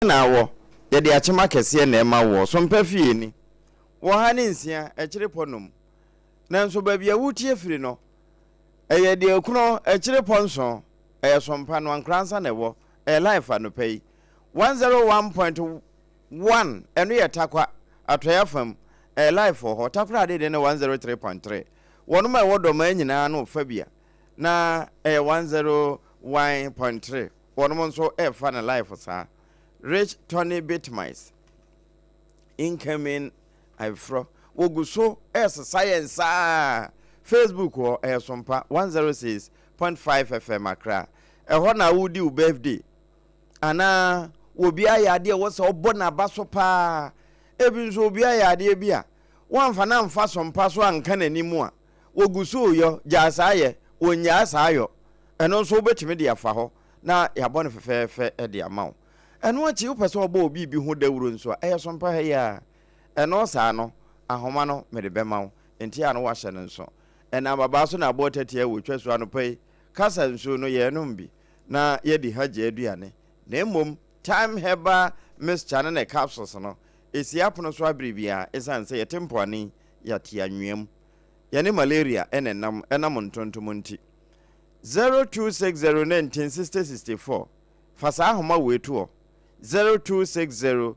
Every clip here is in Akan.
Na wɔ, yɛde akyem akɛseɛ na ɛma woɔ, so mpa fie ni? Wɔ ha ne nsia, akyire pɔ num. Nanso baabi a woretie firi no, ɛyɛ deɛ ɛkono akyire pɔ nson, ɛyɛ sompa no ankoransa na ɛwɔ, ɛyɛ live anɔpa yi. 101.1, ɛno yɛ Tarkwa, Atɔeɛ afam, ɛyɛ live wɔ hɔ. Takoradi deɛ no 103.3. Wɔnom a ɛwɔ Dɔmaa nyinaa no fa bi a, na ɛyɛ 101.3. Wɔnom nso ɛfa no life saa. Rich Tony Bitmice incoming ayeforɔ wɔgu so ɛresesa yɛn saa. Facebook hɔ ɛyɛ Sompa 106.5 FM Accra. Ɛhɔ na wodi wo birthday anaa obi ayɛ adeɛ ɛwɔ sɛ ɔbɔ n'aba so paa. Ebi nso obi ayɛ adeɛ bi a wɔamfa no amfa Sompa so anka n'anim a wɔgu so reyɔ, gyaa saa yɛ, wɔnnyaa saa yɔ. Ɛno nso wobɛtumi de afa hɔ na yɛabɔ no fɛfɛɛfɛ de ama wo. Ɛno akyi wopɛ sɛ wɔbɔ wo biribi ho dawuro nso a, ɛyɛ sompa ha yi ara. Ɛno saa no, ahoma no mede bɛma wo, enti a na woahyɛ no nso. Ɛnam abaa so na aboɔ tatia wɔ twa su anɔpa yi. Kasa nsuo no yɛrenom bi na yɛadi hagya aduane. Na mmom Thyme Herbal Mixture ne ne capsules no, ɛsi apono so abere biara ɛsiane sɛ yɛte mpoano yi, yɛate anwea mu. Yɛne malaria na ɛnam, ɛnam ntontom nti. 0260 19 60 64 Fa saa ahoma wei to hɔ, 0260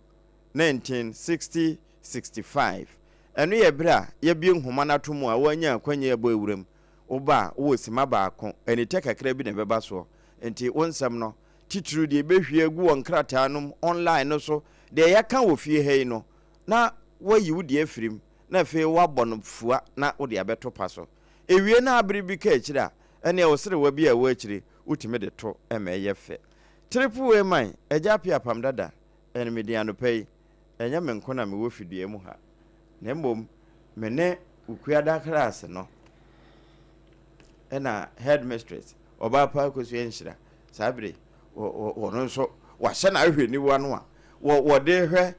19 60 65 Ɛno yɛ berɛ a yɛabue nhoma no ato mu a woanya akwanya rebɔ awuram. Woba a, wowɔ simma baako, anitɛ kakra bi na ɛbɛba soɔ. Enti wo nsɛm no, titiriw deɛ yɛbɛhwie agu wɔ nkrataa no mu, online no so, deɛ yɛaka wɔ fie ha yi no, na woayi wo deɛ afiri mu, na afei woabɔ no fua na wode abɛto pa so. Ewie na bere bi ka akyiri a, ɛnneɛ wo serewa bi a ɛwɔ akyire wotumi de to ma ɛyɛ fɛ. Triple A man, Agya Appiah Apam Dada, ɛne me din anɔpa yi. Ɛnyɛ me nko na mewɔ fidua mu ha, na mmom me ne Wukuada Class no ɛna Headmistress, Ɔbaa Pa Akosua Nhyira, saa bere yi, wɔno nso wahyɛ n'ahwehwɛniwa no a wɔde hwɛ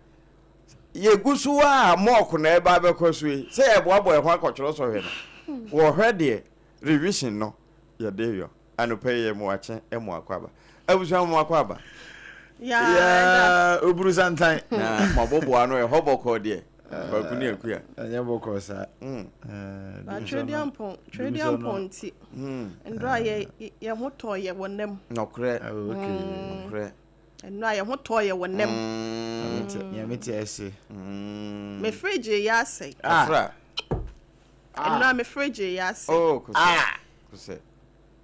Yɛgu so a mock na ɛba abɛkɔ so yi, sɛ yɛboaboa yɛn ho akɔtwerɛ sɔhwɛ no, wɔhwɛ deɛ revision no yɛde yɔ. Anɔpa yi yɛ mmoakye mmoakɔ aba. Abusua mmoakɔ aba. Yaa oburu santan. Na moaboboa ano ɛhɔ bɔkɔɔ deɛ. Kwaku ne Akua. Ɛnyɛ bɔkɔɔ saa. Ba Twereduampɔn Twereduampɔn nti ndora yɛ yɛ ho tɔɔ yɛ wɔ nam. Nɔkorɛ. Nɔkorɛ. Nnora yɛn ho tɔɔ yɛ wɔ nam. Nyame te ase. Me fridge yɛ asɛe. Afra. Nnora me fridge yɛ asɛe. Oh, kosɛ. Kosɛ.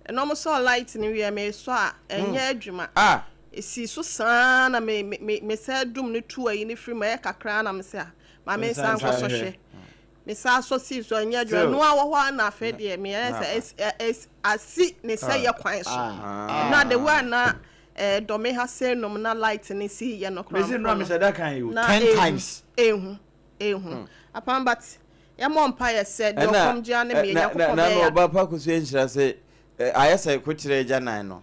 Ɛna ɔmo sɔɔ light no wie me sɔ a ɛnyɛ adwuma. Ah. Esi so saa na me me me me sɛ dum no tu ayi ne firi mu ɛyɛ kakra na me sɛ a ma me nsa nkɔ sɔ hwɛ. Me saa sɔ sii so ɛnyɛ adwuma. Ɛno ara wɔ hɔ ara na afei deɛ me yɛ sɛ ɛs asi ne sɛ yɛ kwan so. Ɛna the way a na Eh dɔ me ha sei nom na light ne si yɛ no koraa mpo no na ehu ehu ehu apam but yɛ mɔ mpa yɛ sɛ deɛ ɔkɔm gye ane meɛ Nyankopɔn bɛyɛ yɛ ɔba pa kosua nhyira sɛ ayɛ sɛ kokyerɛ agya nan no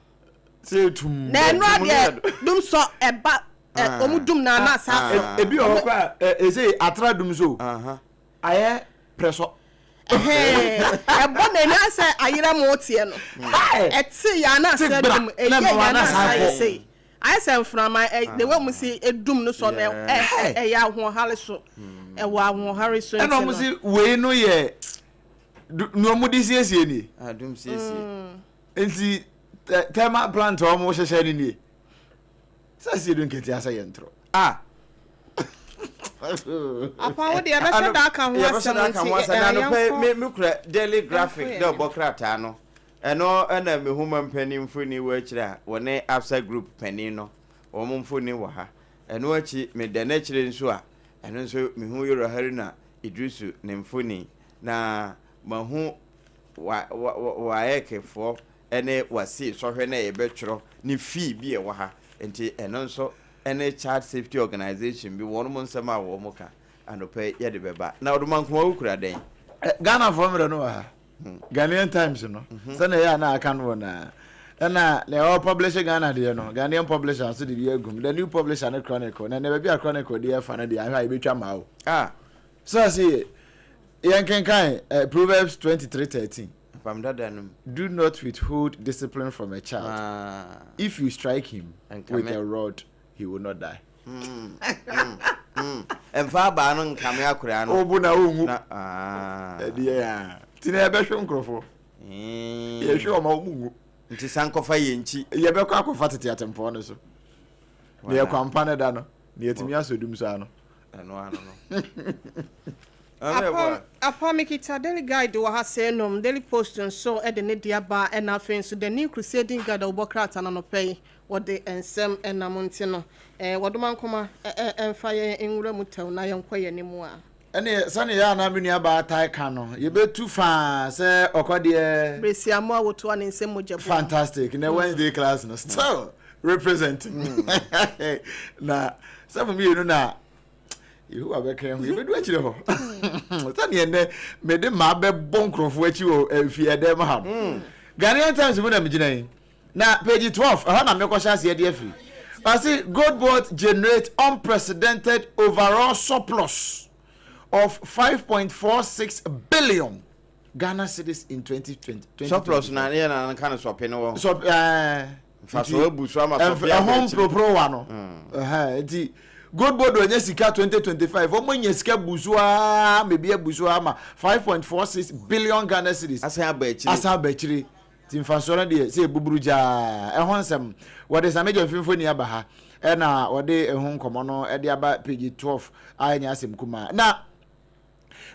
sɛ etum na ɛno adeɛ dum sɔ ɛba ɔmo dum na ana asa so ebi wɔ hɔ koraa ɛsɛ atra dum so ayɛ prɛsɔ Ɛbɔ n'ani asɛ ayerɛ mo teɛ no. Ɛte yɛ ana asɛ dum ɛyɛ yɛ ana asɛ ayɛ sei. Ayɛ sɛ mframa ɛ the way mo si edum no sɔ no ɛyɛ ahoɔhare so. Ɛwɔ ahoɔhare so nti no. Ɛna ɔmo si wei no yɛ nea ɔmo de siesie nie. Dum siesie. Nti thermal plant a ɔmo hyehyɛ no nie. Sɛ sie do nketewa sɛ yɛ ntorɔ. Ah. Apa wo deɛ yɛbɛhyɛ da aka ho asɛm nti ɛɛ yɛnkɔ. Me me kura Daily Graphic dɛ ɔbɔ krataa no ɛno ɛna me hu ma mpanin mfoni wɔ akyire a wɔne Absa Group panin no wɔn mfoni wɔ ha ɛno akyi me da n'akyire nso a ɛno nso me hu Yoro Haruna Idrisu ne mfoni na mahu wa wa WAEC foɔ ne WASSCE sɔhwɛ no a yɛbɛtwerɛ ne fee bi a ɛwɔ ha nti ɛno nso ne Child Safety Organization bi wɔn nsɛm a wɔn ka anɔpa yi yɛde bɛba. Na Ɔdomankoma wo kura dɛn? Ghanafoɔ mmerɛ no wɔ ha. Ghanaian Times no sɛnea ɛyɛ a na aka no wɔ no ara. Ɛna nea ɔrepublish Ghana deɛ no, Ghanaian publisher nso de bi agum. The New Publisher ne Chronicle. Na ɛnɛ baabi a Chronicle deɛ ɛfa no deɛ ahwɛ a yɛbɛtwa mmaa o. Ah. So ase yɛ yɛnkenkan eh, Proverbs 23:13. Apam dada no mu. Do not withhold discipline from a child. Ah. If you strike him Ɛnka with me. a rod, he will not die. Ɛmfa abaa no nkame akoraa no. Wobo na wonwu. Na ah. Ɛdeɛ a. Nti na yɛbɛhwe nkurɔfoɔ. Yɛhwe wɔn a wɔn nwu. Nti san kɔfa yɛn nkyi. Yɛbɛkɔ akɔfa tete atempɔn no so. Na yɛ kwampa no da no, na yɛatumi asɔ dum so ano. Ɛno ano no. Apa apa mekita Daily Guide wɔ ha sɛɛ nom, Daily Post nso de ne de aba ɛna afei nso The New Crusading Guide a wobɔ krataa no anɔpa yi wɔde nsɛm nam nti no eh, wɔdoma nkoma mfa yɛn nwura mu tɛw na yɛnkɔ yɛn anim a. Ɛneɛ sɛdeɛ yɛ a na me nua baa tae ka no, yɛbɛtu faa sɛ ɔkɔ deɛ. Berɛsiamoa wotoa ne nsam mogya bom. Fantastic, nɛ Wednesday class no still representing. Na sɛ mo mmienu na Yehowa bɛka yɛn ho, yɛbɛdu akyire hɔ. Sɛdeɛ nnɛ mede maa bɛbɔ nkurɔfoɔ akyi wɔ eh, fie ɛdɛm ha no. Ghanaian Times mu na megyina yi. Na page 12, ɛhɔ na mekɔhyɛ aseɛ de afiri. Ɔse gold board generate unprecedented overall surplus of 5.46 billion Ghana cedis in 2020. Surplus na yɛ na nka no sɔpe no wɔ. Sɔpe ɛɛ. Nfaso abu so ama sɔpe abɛ akyire. Ɛho mporoporowa no. Ɛhɛn nti gold board ɔnyɛ sika 2025 wɔn anya sika bu so aa ma ebi abu so ama 5.46 billion Ghana cedis. Asan aba akyire. Asan aba akyire. Nti mfasoɔ no deɛ sɛ ebuburu gyaa. Ɛho nsɛm wɔde Sammy Gyamfi mfoni aba ha ɛna wɔde ɛho nkɔmɔ no ɛde aba page 12 a ɛnyɛ asɛm kumaa na.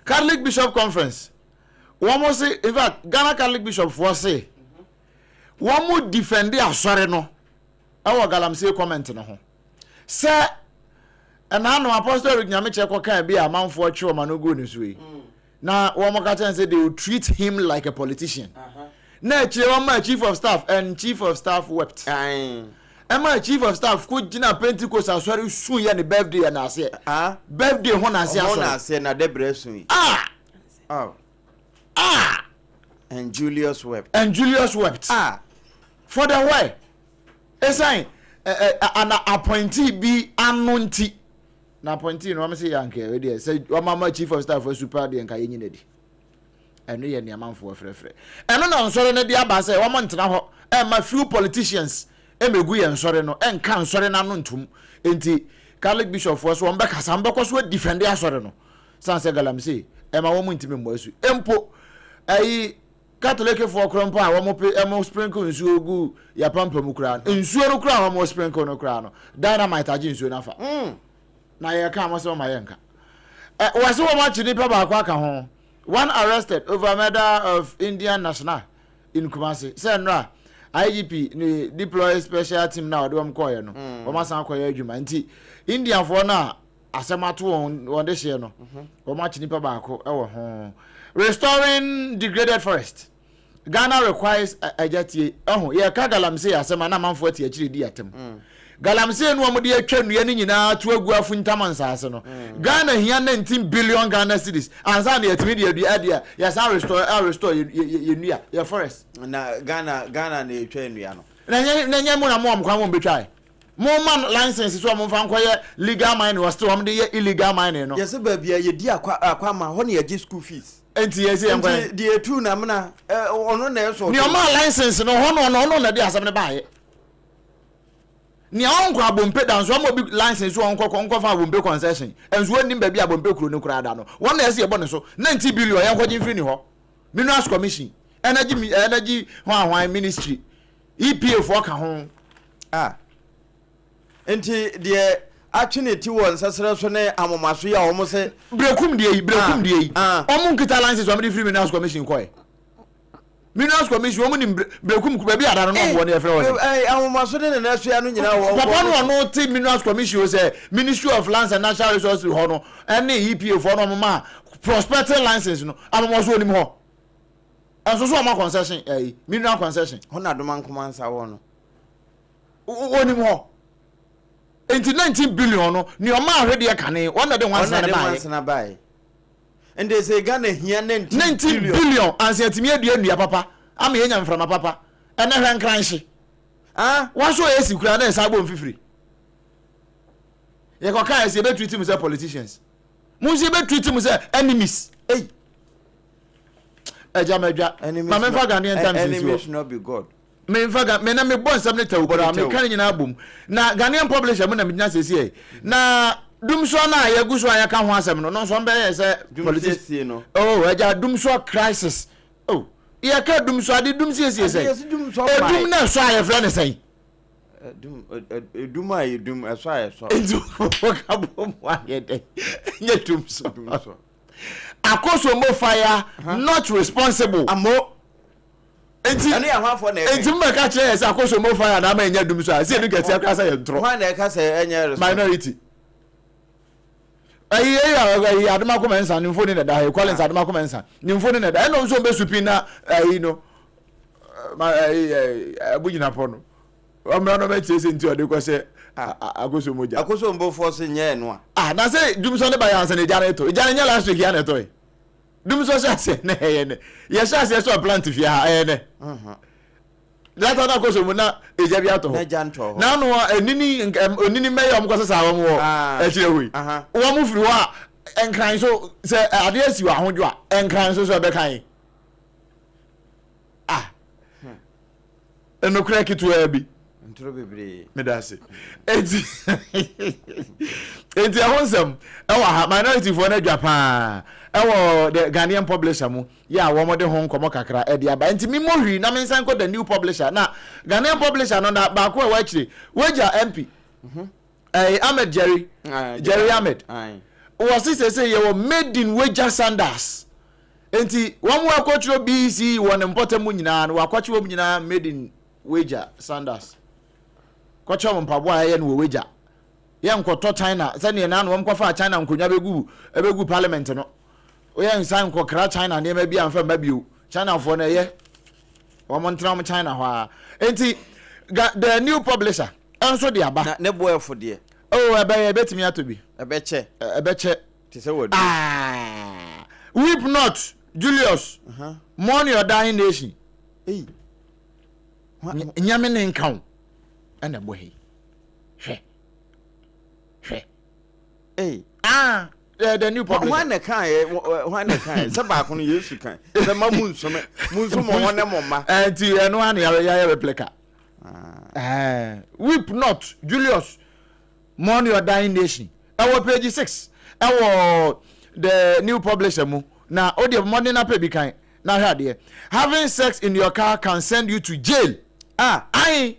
Catholic Bishop Conference wɔn se in fact Ghana Catholic Bishop foɔ se wɔn defend asɔre no ɛwɔ galamsey comment no ho sɛ ɛna no Apostle Eric Nyamekyɛ kɔ kan bi a amanfoɔ twe wɔn ano gu ne so yi na wɔn ka kyɛn sɛ they will treat him like a politician. Uh -huh. Na akyire wɔmaa chief of staff and chief of staff wept. Ɛmaa chief of staff ko gyina Pentecost asɔre su yɛ ne birthday yɛ n'aseɛ. Ah. Birthday ho n'aseɛ Ɔho asɔre. n'aseɛ na dɛbrɛ su yi. Ah. Oh. Ah. And Julius wept. And Julius wept. Ah. For the why? Esan ɛ ɛ ana appointee bi ano nti. Na appointee no wɔn sɛ yɛ anka ɛwɛ deɛ sɛ wɔn ama chief of staff asu paa deɛ nka yɛ nyina di. Ɛno yɛ nea amanfoɔ frɛfrɛ. Ɛno na nsɔre no de aba sɛ wɔn ntena hɔ mma few politicians mmɛgu yɛn nsɔre no, nka nsɔre no ano ntom. Enti Catholic bishopfoɔ so wɔn bɛkasa, wɔn bɛkɔ so adifɛnde asɔre no. San sɛ galamsey ɛma wɔn ntumi mmɔ asu. Mpo ɛyi Katolekfoɔ koraa mpo a wɔn pe wɔn sprinkle nsuo gu yɛapampa mu koraa no, nsuo no koraa a wɔn sprinkle no koraa no, dynamite agye nsuo no afa. Na yɛka wɔn sɛ wɔn ayɛ nka. Ɛ wɔse wɔn akye nipa baako aka ho. One arrested over murder of Indian national in Kumasi. Sɛ nnora IGP ne deploy special team na ɔde wɔn kɔɔeɛ no, mm. wɔn asan akɔyɛ adwuma. Nti Indianfoɔ no a asɛm ato wɔn wɔn de hyeɛ no, mhm. wɔn akye nipa baako wɔ ho. Restoring degraded forest. Ghana requires agya tie ɛho yɛka galamsey asɛm a na amanfoɔ ate akyire di atam mm. Galamsey no wɔn de atwa nnua no nyinaa to agu afuntam nsaase no mm. Ghana hia 19 billion Ghana cedis ansa na yɛtumi de adua adeɛ yɛsan restore a restore yɛ yɛ nnua yɛ forest. Na Ghana Ghana na yɛtwa nnua no. Na nyɛ na nyɛ mo na mo wɔn kwan wɔn betwa yɛ. Mo ma license so wɔn nfa nkɔyɛ legal mining wɔ still wɔn de yɛ illegal mining no. Yɛsɛ baabi a yɛdi akwa akwa ma hɔ na yɛgye school fees. Nti yɛsɛ yɛn kwan. Nti deɛ etu na mena ɔno na ɛsɔ. Nea ɔmaa license no hɔ no ɔno ɔno na ɛde asɛm no baayɛ. Nea ɔnkɔ Abompe da nso ɔma obi license so ɔnkɔ ɔnkɔfa Abompe concession nso ɔnnim baabi a Abompe kuro no koraa da no wɔn na ɛsɛ yɛbɔ ne so 19 billion yɛnkɔgye mfiri ne hɔ. Minerals Commission, Energy Energy ho ahwan Ministry, EPA foɔ ka ho. Ah. Nti deɛ atwe ne ti wɔ nsɛsrɛ so ne amomaso yi a wɔn se. Berekum deɛ yi, berekum ah, deɛ yi. Ah. Wɔn nkita license wɔn de firi Minerals Commission kɔɛ. Minerals Commission wɔn nim berekum baabi ada no na wɔn wɔ ne yɛfrɛ wɔ sɛ. Ahomaso ne nana soa no nyinaa wɔ. Papa no ɔno te Minerals Commission o sɛ Ministry of Lands and Natural Resources hɔ no ɛne EPA foɔ no wɔn ma prospecting license no ahomaso onim hɔ. Ɛnso so wɔn concession ɛyi mineral concession. Hɔ na adoma nkoma nsa wɔ no. Onim hɔ. Nti 19 billion no nea ɔma ahwedeɛ kane wɔn na de nwansena no baeɛ. baeɛ. Nti sɛ Ghana hia 19 19 billion ansa yɛatumi adua nnua papa ama yɛanya mframa papa. Ɛnɛ hwɛ nkranhye. Ah. Wasɔ AC koraa na ɛsan bɔ mfifiri. Yɛkɔka yɛ sɛ yɛbɛtreat mu sɛ politicians. Mo nso yɛbɛtreat mu sɛ enemies. Ei. Agya madwa. Ma memfa Ghanaian Times nsi hɔ. Enemies no be God. Memfa Ga me na mebɔ nsɛm no tɛw koraa, meka ne nyinaa bom. Na Ghanaian publisher mu na megyina seesei yi. Na Dumsor no a yɛgu so a yɛka ho asɛm no, no nso ɔmbɛyɛ sɛ politician. no. Oh, agya Dumsor crisis. Oh, yɛka Dumsor ade dum siesie sɛn? Edum na ɛsɔ a yɛfrɛ no sɛn? Edum a yɛdum, ɛsɔ a yɛsɔ. Nti wɔka bɔ mu ayɛ dɛn? Ɛnyɛ Dumsor. Akosombo fire not responsible. Amo. Nti Ɛno yɛ hwanfoɔ na ɛka nti mbɛka kyerɛ yɛ sɛ akosombo fire na ama ɛnyɛ dum so a sɛ ɛnu kɛseɛ koraa sɛ yɛ ntorɔ. Hwan na ɛka sɛ ɛnyɛ responsible? Minority. Ɛyi ɛyi ɛyi Adomako Mensah ne mfoni na ɛda ha yi Collins ah. Adomako Mensah ne mfoni na ɛda ɛna nso mbɛ supin na ɛyi no ma ɛyi ɛyi ɛbu gyina pɔ no ɔmra no bɛkyerɛ sɛ nti ɔde kɔ sɛ akosombo gya. Akosombofoɔ se nyɛ ɛno a. Ah na sɛ dumsɔ ne ba yɛ ansa na egya no eto egya no nyɛ last week ya na ɛtɔ yi. Dum nso hyɛ aseɛ nɛ ɛyɛ nɛ. Yɛhyɛ aseɛ sɛ plant fie ha ɛyɛ nɛ. Data na kɔsɔ mu na egya bi atɔ hɔ. Na ano enini onini mmɛyɛ wɔn kɔsesa wɔn wɔ akyire hɔ yi. Wɔn firi hɔ a nkran so sɛ adeɛ asi wɔ ahodwo a nkran so so ɛbɛka yi. Ah. Nokorɛ ketewaa bi. Ntoro bebree. Meda ase. Enti enti ɛho nsɛm ɛwɔ ha minority foɔ no adwa paa ɛwɔ the Ghanaian publisher mu yɛ a wɔn de ho nkɔmɔ kakra ɛde aba. Enti mi mmɔ hwii na me nsan kɔ the new publisher na Ghanaian publisher no na baako a ɛwɔ akyire wagya MP ɛɛ Ahmed Jerry Jerry Ahmed wɔ se sese yɛwɔ made in wagya sandals. Enti wɔn a wɔkɔtwerɛ BECE wɔ ne mpɔtam mu nyinaa no, wɔakɔkye wɔn nyinaa made in Wagya sandals. Kɔkyɛ wɔn mpaboa a ɛyɛ no wɔ Wagya. Yɛnkɔtɔ China sɛdeɛ na wɔn kɔfaa China nkonnwa bɛgu ɛbɛgu parliament no. Yɛnsan nkɔkra China nneɛma bi amfa mma bio. Chinafoɔ no ɛyɛ wɔn ntena wɔn China hɔ ara. Enti the new publisher nso de aba. Na ne bo ɛfo deɛ. Oh, ɛbɛyɛ ɛbɛtumi atɔ bi. Ɛbɛkyɛ. Ɛbɛkyɛ. Te sɛ wadu. Ah! Weep not, Julius. Uh -huh. Mourn your dying nation. Hey. Nyame ne nka wo. Ɛna ɛbɔ hei. Hwɛ. Hwɛ. Hey. Ah! The, the new publisher. Hwan na kan yɛ hwan na kan yɛ sɛ baako no Yesu kan sɛ ma mu nsome mu nso mo ho ne mo mma. Ɛnti ɛno ano yɛ yɛ replica. Ah. Weep not, Julius. Mourn your dying nation. Ɛwɔ page 6 ɛwɔ the new publisher mu na o deɛ mmɔden na pɛ bi kan na hwɛ adeɛ. Having sex in your car can send you to jail. Ah, ayi.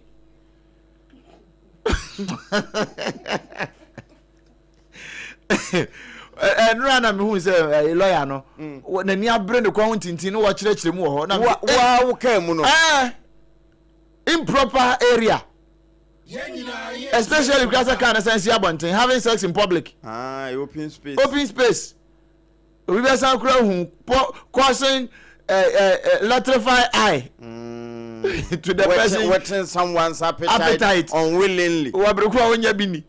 Ɛnura na mehu sɛ ɛyɛ lɔya no n'ani abere ne kɔn ho ntintin na wɔkyerɛkyerɛ mu wɔ hɔ. Na wa wo kaa mu no. Ɛɛ improper area. Especially kura sɛ car no san si abɔnten having sex in public. Ah, open space. Open space. Obi bɛ san kura hu pɔ causing uh, uh, electrify eye. Mm. to the person. Wetting someone's appetite, appetite. unwillingly. Wabere kura wonya bi ni.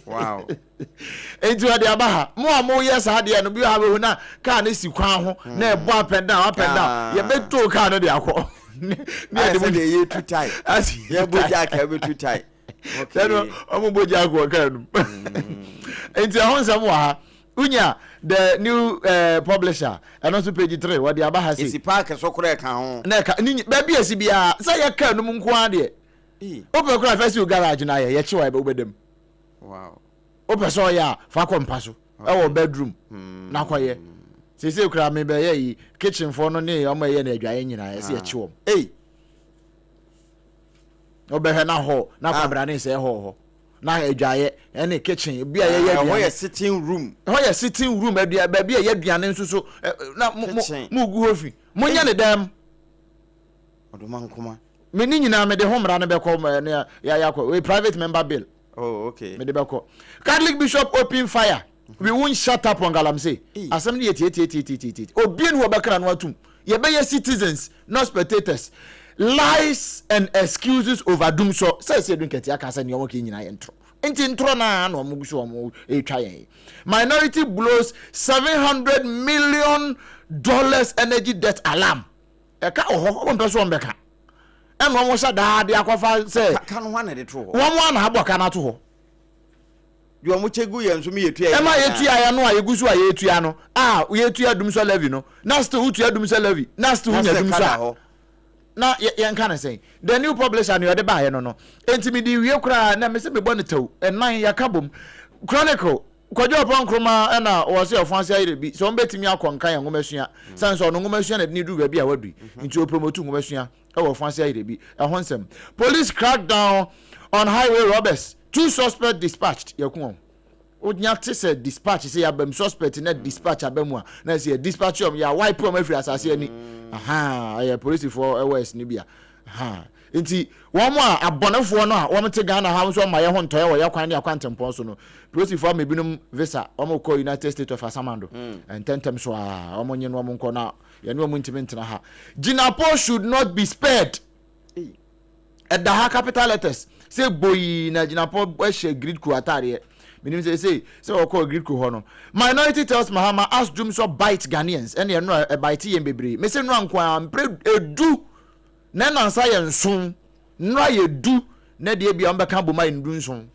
Wow. Nti ɔde aba ha. Mo a moyɛ saa adeɛ no bi wɔ ha bɛhu na kaa no si kwan ho na ɛbɔ up and down up and down. Ah. Yɛbɛtow kaa no de akɔ. Ne Ayɛ yɛde sɛ mo deɛ yɛtu tae. Yɛbɔ jack a yɛbɛtu tae. Okay. Sɛno ɔmo bɔ jack wɔ kaa no mu. Nti ɛho nsɛm wɔ ha. Wonya the new uh, publisher ɛno nso page 3 wɔde aba ha sei. Esi paaki so koraa ɛka ho. Na ɛka ne baabi a esi biara sɛ yɛ kaa no mu nko ara deɛ. Wopɛ koraa fa si wo garage na ayɛ yɛkye wa wobɛda mu. Wopɛ sɛ ɔyɛ a fa kɔ mpa so ɛwɔ bedroom na kɔyɛ. Seesei koraa mebɛyɛ yi kitchen foɔ no ne ɔmo ɛyɛ no adwaeɛ nyinaa ɛsɛ yɛkye wɔm. Ei! Wobɛhwɛ na hɔ na kwabra ne sɛ hɔ hɔ na adwaeɛ ɛne kitchen bi a yɛyɛ aduane. Ɛhɔ yɛ sitting room. Ɛhɔ yɛ sitting room adua baabi a yɛ aduane nso so na mo mo mo gu hɔ fi. Monyɛ ne dɛm. Ɔdoma nkoma. Me ne nyinaa mede ho mmara no bɛkɔ ne yɛayɛ akɔ wei private member bill. Oh, okay. Mede bɛkɔ. Catholic bishop open fire. We won't shut up on galamsey. Asɛm no yɛ tietietietietieti. Obi ni wɔbɛkra no atum. Yɛbɛyɛ citizens, not spectators. Lies and excuses over dumsɔ. Sɛ ɛsɛ edu nkɛtɛ aka sɛ nea wɔn kɛ nyinaa yɛ ntorɔ. Nti ntorɔ naa na wɔn gu so wɔn retwa yɛn. Minority blows $700 million energy debt alarm. Ɛka wɔ hɔ, wɔn mpɛ so wɔn bɛka. Ɛna wɔn hyɛ daa de akɔfa sɛ. Ka no hwan na ɛde to hɔ? Wɔn a na abɔ ka no ato hɔ. Deɛ wɔn kyɛ gu yɛn so mi yɛ tua yɛn. Ɛma yɛtua yɛn no a yɛgu so a yɛtua no a yɛtua dumsɔ levy no na still wotua dumsɔ levy na still wonya dumsɔ a. Na yɛnka no sɛn? The New Publisher nea ɔde baeɛ no no. Enti mede wie koraa na mese mebɔ no tɛw. Ɛnan, yɛaka bom. Chronicle, Kwadwo Ɔpɔn Nkrumah ɛna wɔ se ɔfo ase ayerɛ bi sɛ wɔn bɛtumi akɔ nka yɛn nwomasua. Sane sɛ ɔno nwomasua na ɛde no duru baabi a wadu yi. Nti ɔpromotu nwomasua ɛwɔ ɔfo ase ayerɛ bi. Ɛho nsɛm. Police crack down on highway robbers, two suspects dispatched. Yɛko wɔn. Wonya te sɛ dispatch sɛ yɛaba mu suspect na dispatch aba mu a na ɛsɛ yɛ dispatch wɔn yɛ wipe wɔn afiri asase ani ahaa ɛyɛ polisifoɔ ɛwɔ ɛs no bi a ahaa nti wɔn a abɔnefoɔ no a wɔn te Ghana ha nso wɔn ayɛ ho ntɔyɛ wɔ yɛ kwan ne akwantempɔn so no polisifoɔ ama ebinom visa wɔn kɔ United States of Asamando ntɛntɛm so a wɔn nye no wɔn nkɔ na yɛne wɔn ntumi ntena ha Jinapor should not be spared. Ɛda ha capital letters sɛ boii na Jinapor hyɛ Gridco ataadeɛ. Menim sɛ sei sɛ wɔkɔɔ Gridco hɔ no. Minority tells Mahama as Dumsor bite Ghanaians. Ɛne ɛno a ɛbite yɛn bebree. Mese nnora nko ara mprɛ edu na ɛnansa yɛ nson. Nnora yɛ du na deɛ bia wɔbɛka abom ayɛ no du nson.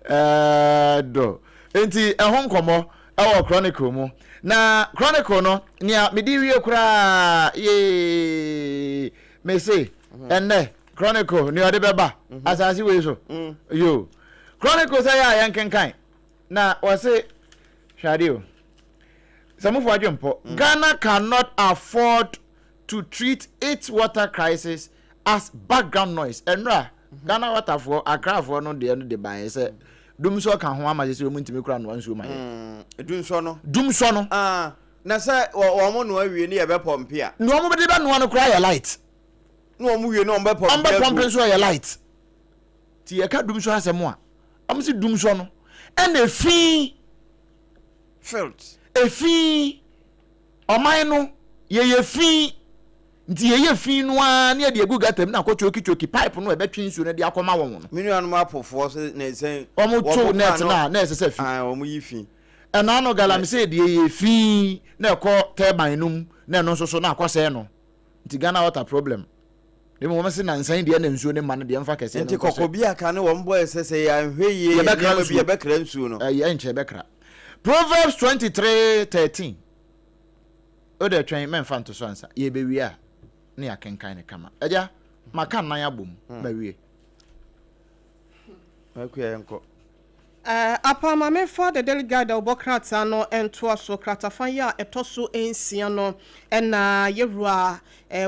Ɛdɔ. Nti ɛho nkɔmmɔ ɛwɔ Chronicle mu. Na Chronicle no, nea mede wie koraa, yee, mese, mhm. ɛnnɛ, Chronicle, nea ɔde bɛba mhm. asase wei so. Mm. Yo. Chronicle sɛ yɛ a yɛnkenkan. Na wɔse, hwɛ ade o. Sɛ mofo adwempɔ, mm. Ghana cannot afford to treat its water crisis as background noise. Ɛnora, Ghana waterfoɔ, Accrafoɔ no deɛ no de baeɛ sɛ dumsɔ ka ho ama sɛ sɛ wɔn ntumi kura noa nsuo ma yɛ. Mm, dumsɔ no. Dumsɔ no. Ah, na sɛ wɔn noa wie ne yɛbɛ pɔmpe a. Na wɔn de bɛ noa no koraa yɛ light. Na wɔn wie na wɔn bɛ pɔmpe. Wɔn bɛ pɔmpe nso yɛ light. Ti yɛka dumsɔ asɛm a, wɔn si dumsɔ no ɛna efi. Filth. Efi. Ɔman no, yɛyɛ fi, nti yɛyɛ fi no ara na yɛde agu gutter mu na akɔ twoki twoki pipe no a ɛbɛtwe nsuo no de akɔma wɔn no. Me nuanom apofoɔ so na ɛsɛn. Wɔn to net no a na ɛsɛ sɛ fi. Ae, wɔn yi fi. Ɛna ano galamsey deɛ yɛ fi na ɛkɔ turbine no mu na ɛno nso so na akɔsɛe no. Nti Ghana water problem. Na mmom wɔn se nansa yi deɛ na nsuo no mma no deɛ mfa kɛseɛ no Nti nkɔhyɛ. kɔkɔ bi a kane wɔn bɔɛ sɛ sɛ yɛanhwɛ yie yɛ Yɛbɛkra nneɛma bi nsuo. yɛbɛkra nsuo no. Ɛyɛ ɛnkyɛ yɛbɛkra. Proverbs 23:13. Wo deɛ twɛn mɛmfa nto so ansa. Yɛbɛwie a na yɛakenkan no kama. Agya, maka nnan abom, mawie. Akua yɛnkɔ. Apa ma memfa The Daily Guide a wɔbɔ krataa no ntoa so. Kratafa yi a ɛtɔ so nsia no na Yɛwura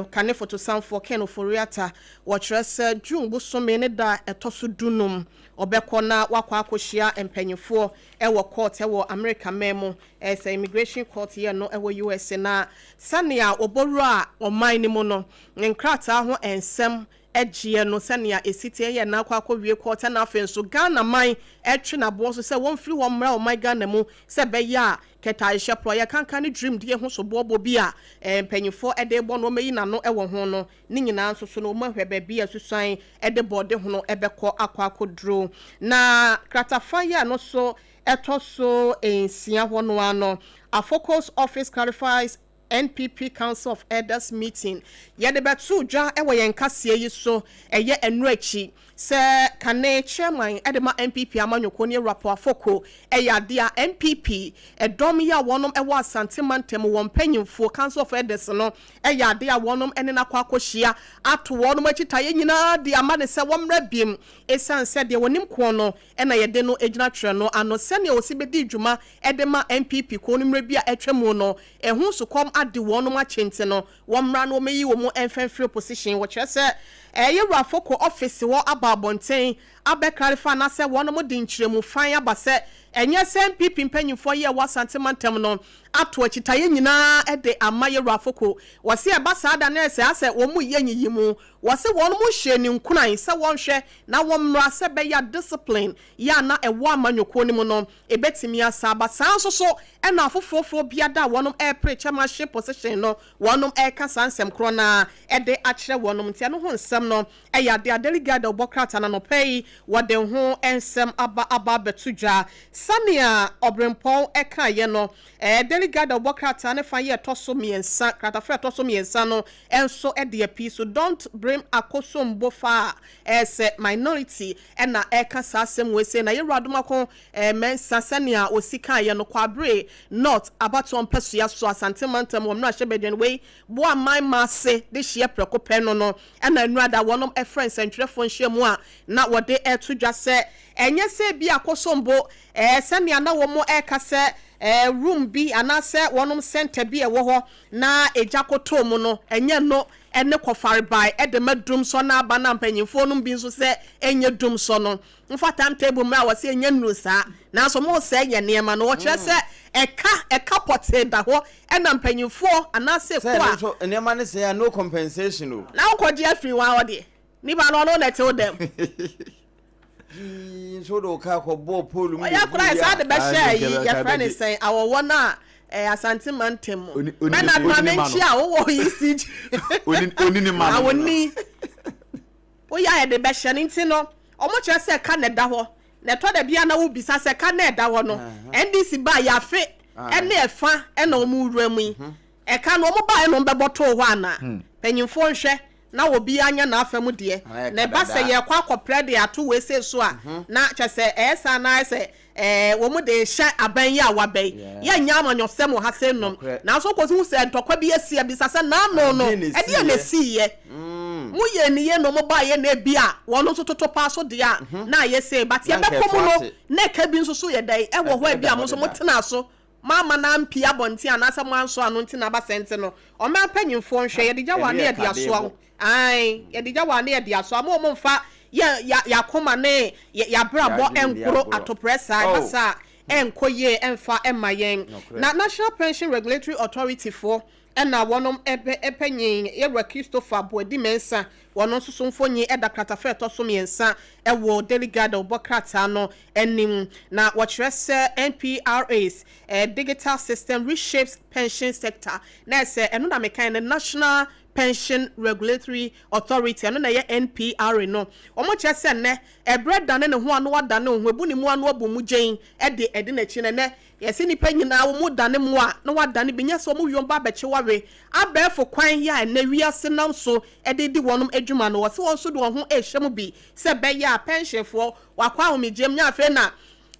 kane fotosanfoɔ Ken Ofori-Atta wɔkyerɛ sɛ June bosome ne da a ɛtɔ so dunum ɔbɛkɔ na wakɔ akɔhyia mpanyinfoɔ wɔ court wɔ Amerika man mu, sɛ immigration court yɛ no wɔ USA na sɛnea wɔbɔwura ɔman no mu no nkrataa ho nsɛm gyeɛ no sɛnea ɛsi teɛ yɛ na akɔ akɔwie kɔɔt ɛna afei nso Ghana man ɛtwe naboɔ so sɛ wɔmfiri hɔ mmra ɔman Ghana mu sɛ ɛbɛyɛ a kɛtaayehyɛ porɔeɛ kankan ne dwirimdie ho soboɔbɔ bi a mpanyinfoɔ ɛde rebɔ no wɔmɛyi n'ano wɔ ho no ne nyinaa nso so no wɔn ahwɛ baabi a susuan ɛde bɔɔde hono ɛbɛkɔ akɔ akɔduro na kratafa yi a no so ɛtɔ so nsia hɔ no ano Afoko's office clarifies NPP Council of Elders meeting, yɛde bɛtoo dwa wɔ yɛn kaseɛ yi so ɛyɛ ɛno akyi sɛ kane chairman de ma NPP amanyɔkuo ne Awura Paul Afoko ɛyɛ adeɛ a NPP ɛdɔm yi a wɔnom ɛwɔ Asante mantam wɔn mpanyinfoɔ Council of Elders no ɛyɛ adeɛ a wɔnom ɛne no akɔ akɔhyia ato wɔnom akyitaeɛ nyinaa de ama no sɛ wɔmmra biem ɛsiane sɛ deɛ wɔnim koɔ no na yɛde no gyina twerɛ no ano sɛdeɛ wɔsi bɛdii dwuma de ma NPP kuo no mmerɛ bi a atwa mu no, ɛho sukɔm ade wɔnom akye nti no, wɔmmra na wɔmmɛyi wɔn mfa mfiri opposition. Wɔkyerɛ sɛ ɛyɛ Wura Afoko office hɔ aba abɔnten abɛ clarify anaasɛ wɔnom de nkyerɛmu fann aba sɛ ɛnyɛ sɛ NPP mpanyinfoɔ yi a ɛwɔ Asante mantam no ato akyitaeɛ nyinaa de ama Yɛwura Afoko. Wɔse ɛba saa da no ɛsɛ asɛ wɔn yɛ nyiyimu. Wɔse wɔnom hyɛɛ no nkuran sɛ wɔnhwɛ na wɔmmra sɛ ɛbɛyɛ a discipline yɛ a na ɛwɔ amanyɔkuo no mu no ɛbɛtumi asa aba. Saa nso so na afoforɔfoɔ biada a wɔnom ɛrepere chairmanship position no wɔnom ɛreka saa nsɛm korɔ no ara de akyerɛ wɔnom. Nti ɛno ho nsɛm no yɛ adeɛ a Daily Guide a wɔbɔ krataa no anɔpa yi wɔde ho nsɛm aba aba abɛto dwa. Sɛnea Ɔberempɔn kaeɛ no, Daily Guide a wɔbɔ krataa no fa yi a ɛtɔ so mmiɛnsa, kratafa a ɛtɔ so mmiɛnsa no nso de apii so, Don't blame Akosombo fa a ɛyɛ sɛ minority na ɛreka saa asɛm wei sei. Na Yɛwura Adomako Mensah sɛnea ɔsi kaeɛ no, Kwabre North abatoɔ mpasua so, Asante Mantam wɔ mmarahyɛbadwani wei boa man ma ase de hyeɛ prɛko pɛ no no na nnura da wɔnom frɛ nsɛntwerɛfoɔ nhyiamu a na wɔde reto dwa sɛ ɛnyɛ sɛ ebia Akosombo ɛɛ sɛnea na wɔn reka sɛ ɛɛ room bi anaasɛ wɔnom center bi a ɛwɔ hɔ na egya kɔtɔɔ mu no ɛnyɛ no ne kɔfarebae de ma dumsɔ no aba na mpanyinfoɔ nom bi nso sɛ ɛnyɛ dumsɔ no mfa time table mmra a wɔse ɛnyɛ nnuru saa nanso mosɛe yɛn nneɛma no wɔkyerɛ sɛ ɛka ɛka pɔtee da hɔ ɛna mpanyinfoɔ anaasɛ Sɛ kuo ɛno a nso nneɛma no sɛe a no compensation o. Na wokɔgye afiri wɔn hɔ deɛ nipa no ɔno na ɛte wo dɛm. Yii nso wode wo kaa kɔbɔɔ pole mu Ɔyɛ koraa bɛguiɛ saa a. de bɛhyɛ Ah, ayi nka yɛfrɛ ne bɛgye. sɛn awɔwɔ no a ɛɛ Asante mantam mu. Oni- oni- Bernard oni maame ne ma no. nkyi a wowɔ ECG. Oni oni ne ma no. Awoni. Woyɛ a yɛde bɛhyɛ no nti no ɔmo kyerɛ sɛ ka na ɛda hɔ na ɛtɔ da bi a na wobisa sɛ ka na ɛda hɔ no NDC baa yɛafe ɛne ɛfa ɛna ɔmo wura mu yi ɛka no ɔmo baa ɛna ɔmo bɛbɔ too hɔ anaa mpanyinfoɔ nhwɛ na obiara nyɛ n'afa mu deɛ Ayɛ na ɛba sɛ kadadaa. yɛkɔ akɔprɛ de ato wei sei so a na kyɛ sɛ ɛyɛ saa na ayɛ sɛ ɛɛ wɔn de hyɛ aban yi a waba yi yɛnyɛ amanyɔsɛm wɔ ha sɛ nom Nokorɛ. nanso kɔsi hu sɛ ntɔkwa bi asi abisa sɛ n'ano no Adeɛ na ɛdeɛ na esiiɛ. esiiɛ mo yɛ ne yɛ na ɔmo ba yɛ na ebi a wɔn nso toto paa so deɛ a na ayɛ sei but Na nka yɛbɛkɔ mu ɛto no ase. na ɛka bi nso so yɛ dɛn ɛwɔ hɔ ebi a Ɛda mo hɔ nso mo deda. tena so maama na mpie abɔnten anaasɛ mo anso ano nti na aba sɛnte no ɔman mpanyinfoɔ nhwɛ yɛde gya wɔ Ɛno ne yɛ yɛde asoa kadeebo. ae yɛde gya wɔ ne yɛde asoa mo ɔmo nfa yɛ ya yakoma ne yɛ yabrabɔ Yɛadwene di ɛnkoro agorɔ. atoprɛ saa Oh. ɛba saa ɛnkɔ yie ɛnfa ɛma yɛn Nokorɛ. na National Pension Regulatory Authority foɔ ɛna wɔnom ɛbɛ ɛpɛnyin yɛwura Christopher Boadi Mensah wɔn nso so mfonyin ɛda kratafa ɛtɔ so mmiɛnsa ɛwɔ Daily Guide a ɔbɔ krataa no anim na wɔkyerɛ sɛ NPRA's digital system reshapes pension sector na ɛsɛ ɛno na mekan no National Pension Regulatory Authority ɛno na ɛyɛ NPRA no wɔn kyerɛ sɛ nnɛ ɛbrɛ dane ne ho ano adane ne ho ebu ne mu ano abu mu gyɛn ɛde ɛde n'akyi na nnɛ yɛsɛ nipa nyinaa wɔn mu dane mu a na wadane bi nyɛ sɛ wɔn wiem ba abɛkye wawe abɛɛfo kwan yi a ɛnɛ wiase nam so ɛde di wɔn adwuma no wɔsi wɔn nso de wɔn ho ɛrehyɛ mu bi sɛ bɛyɛ a pensionfoɔ wakɔ ahomegye mu nyɛ afei na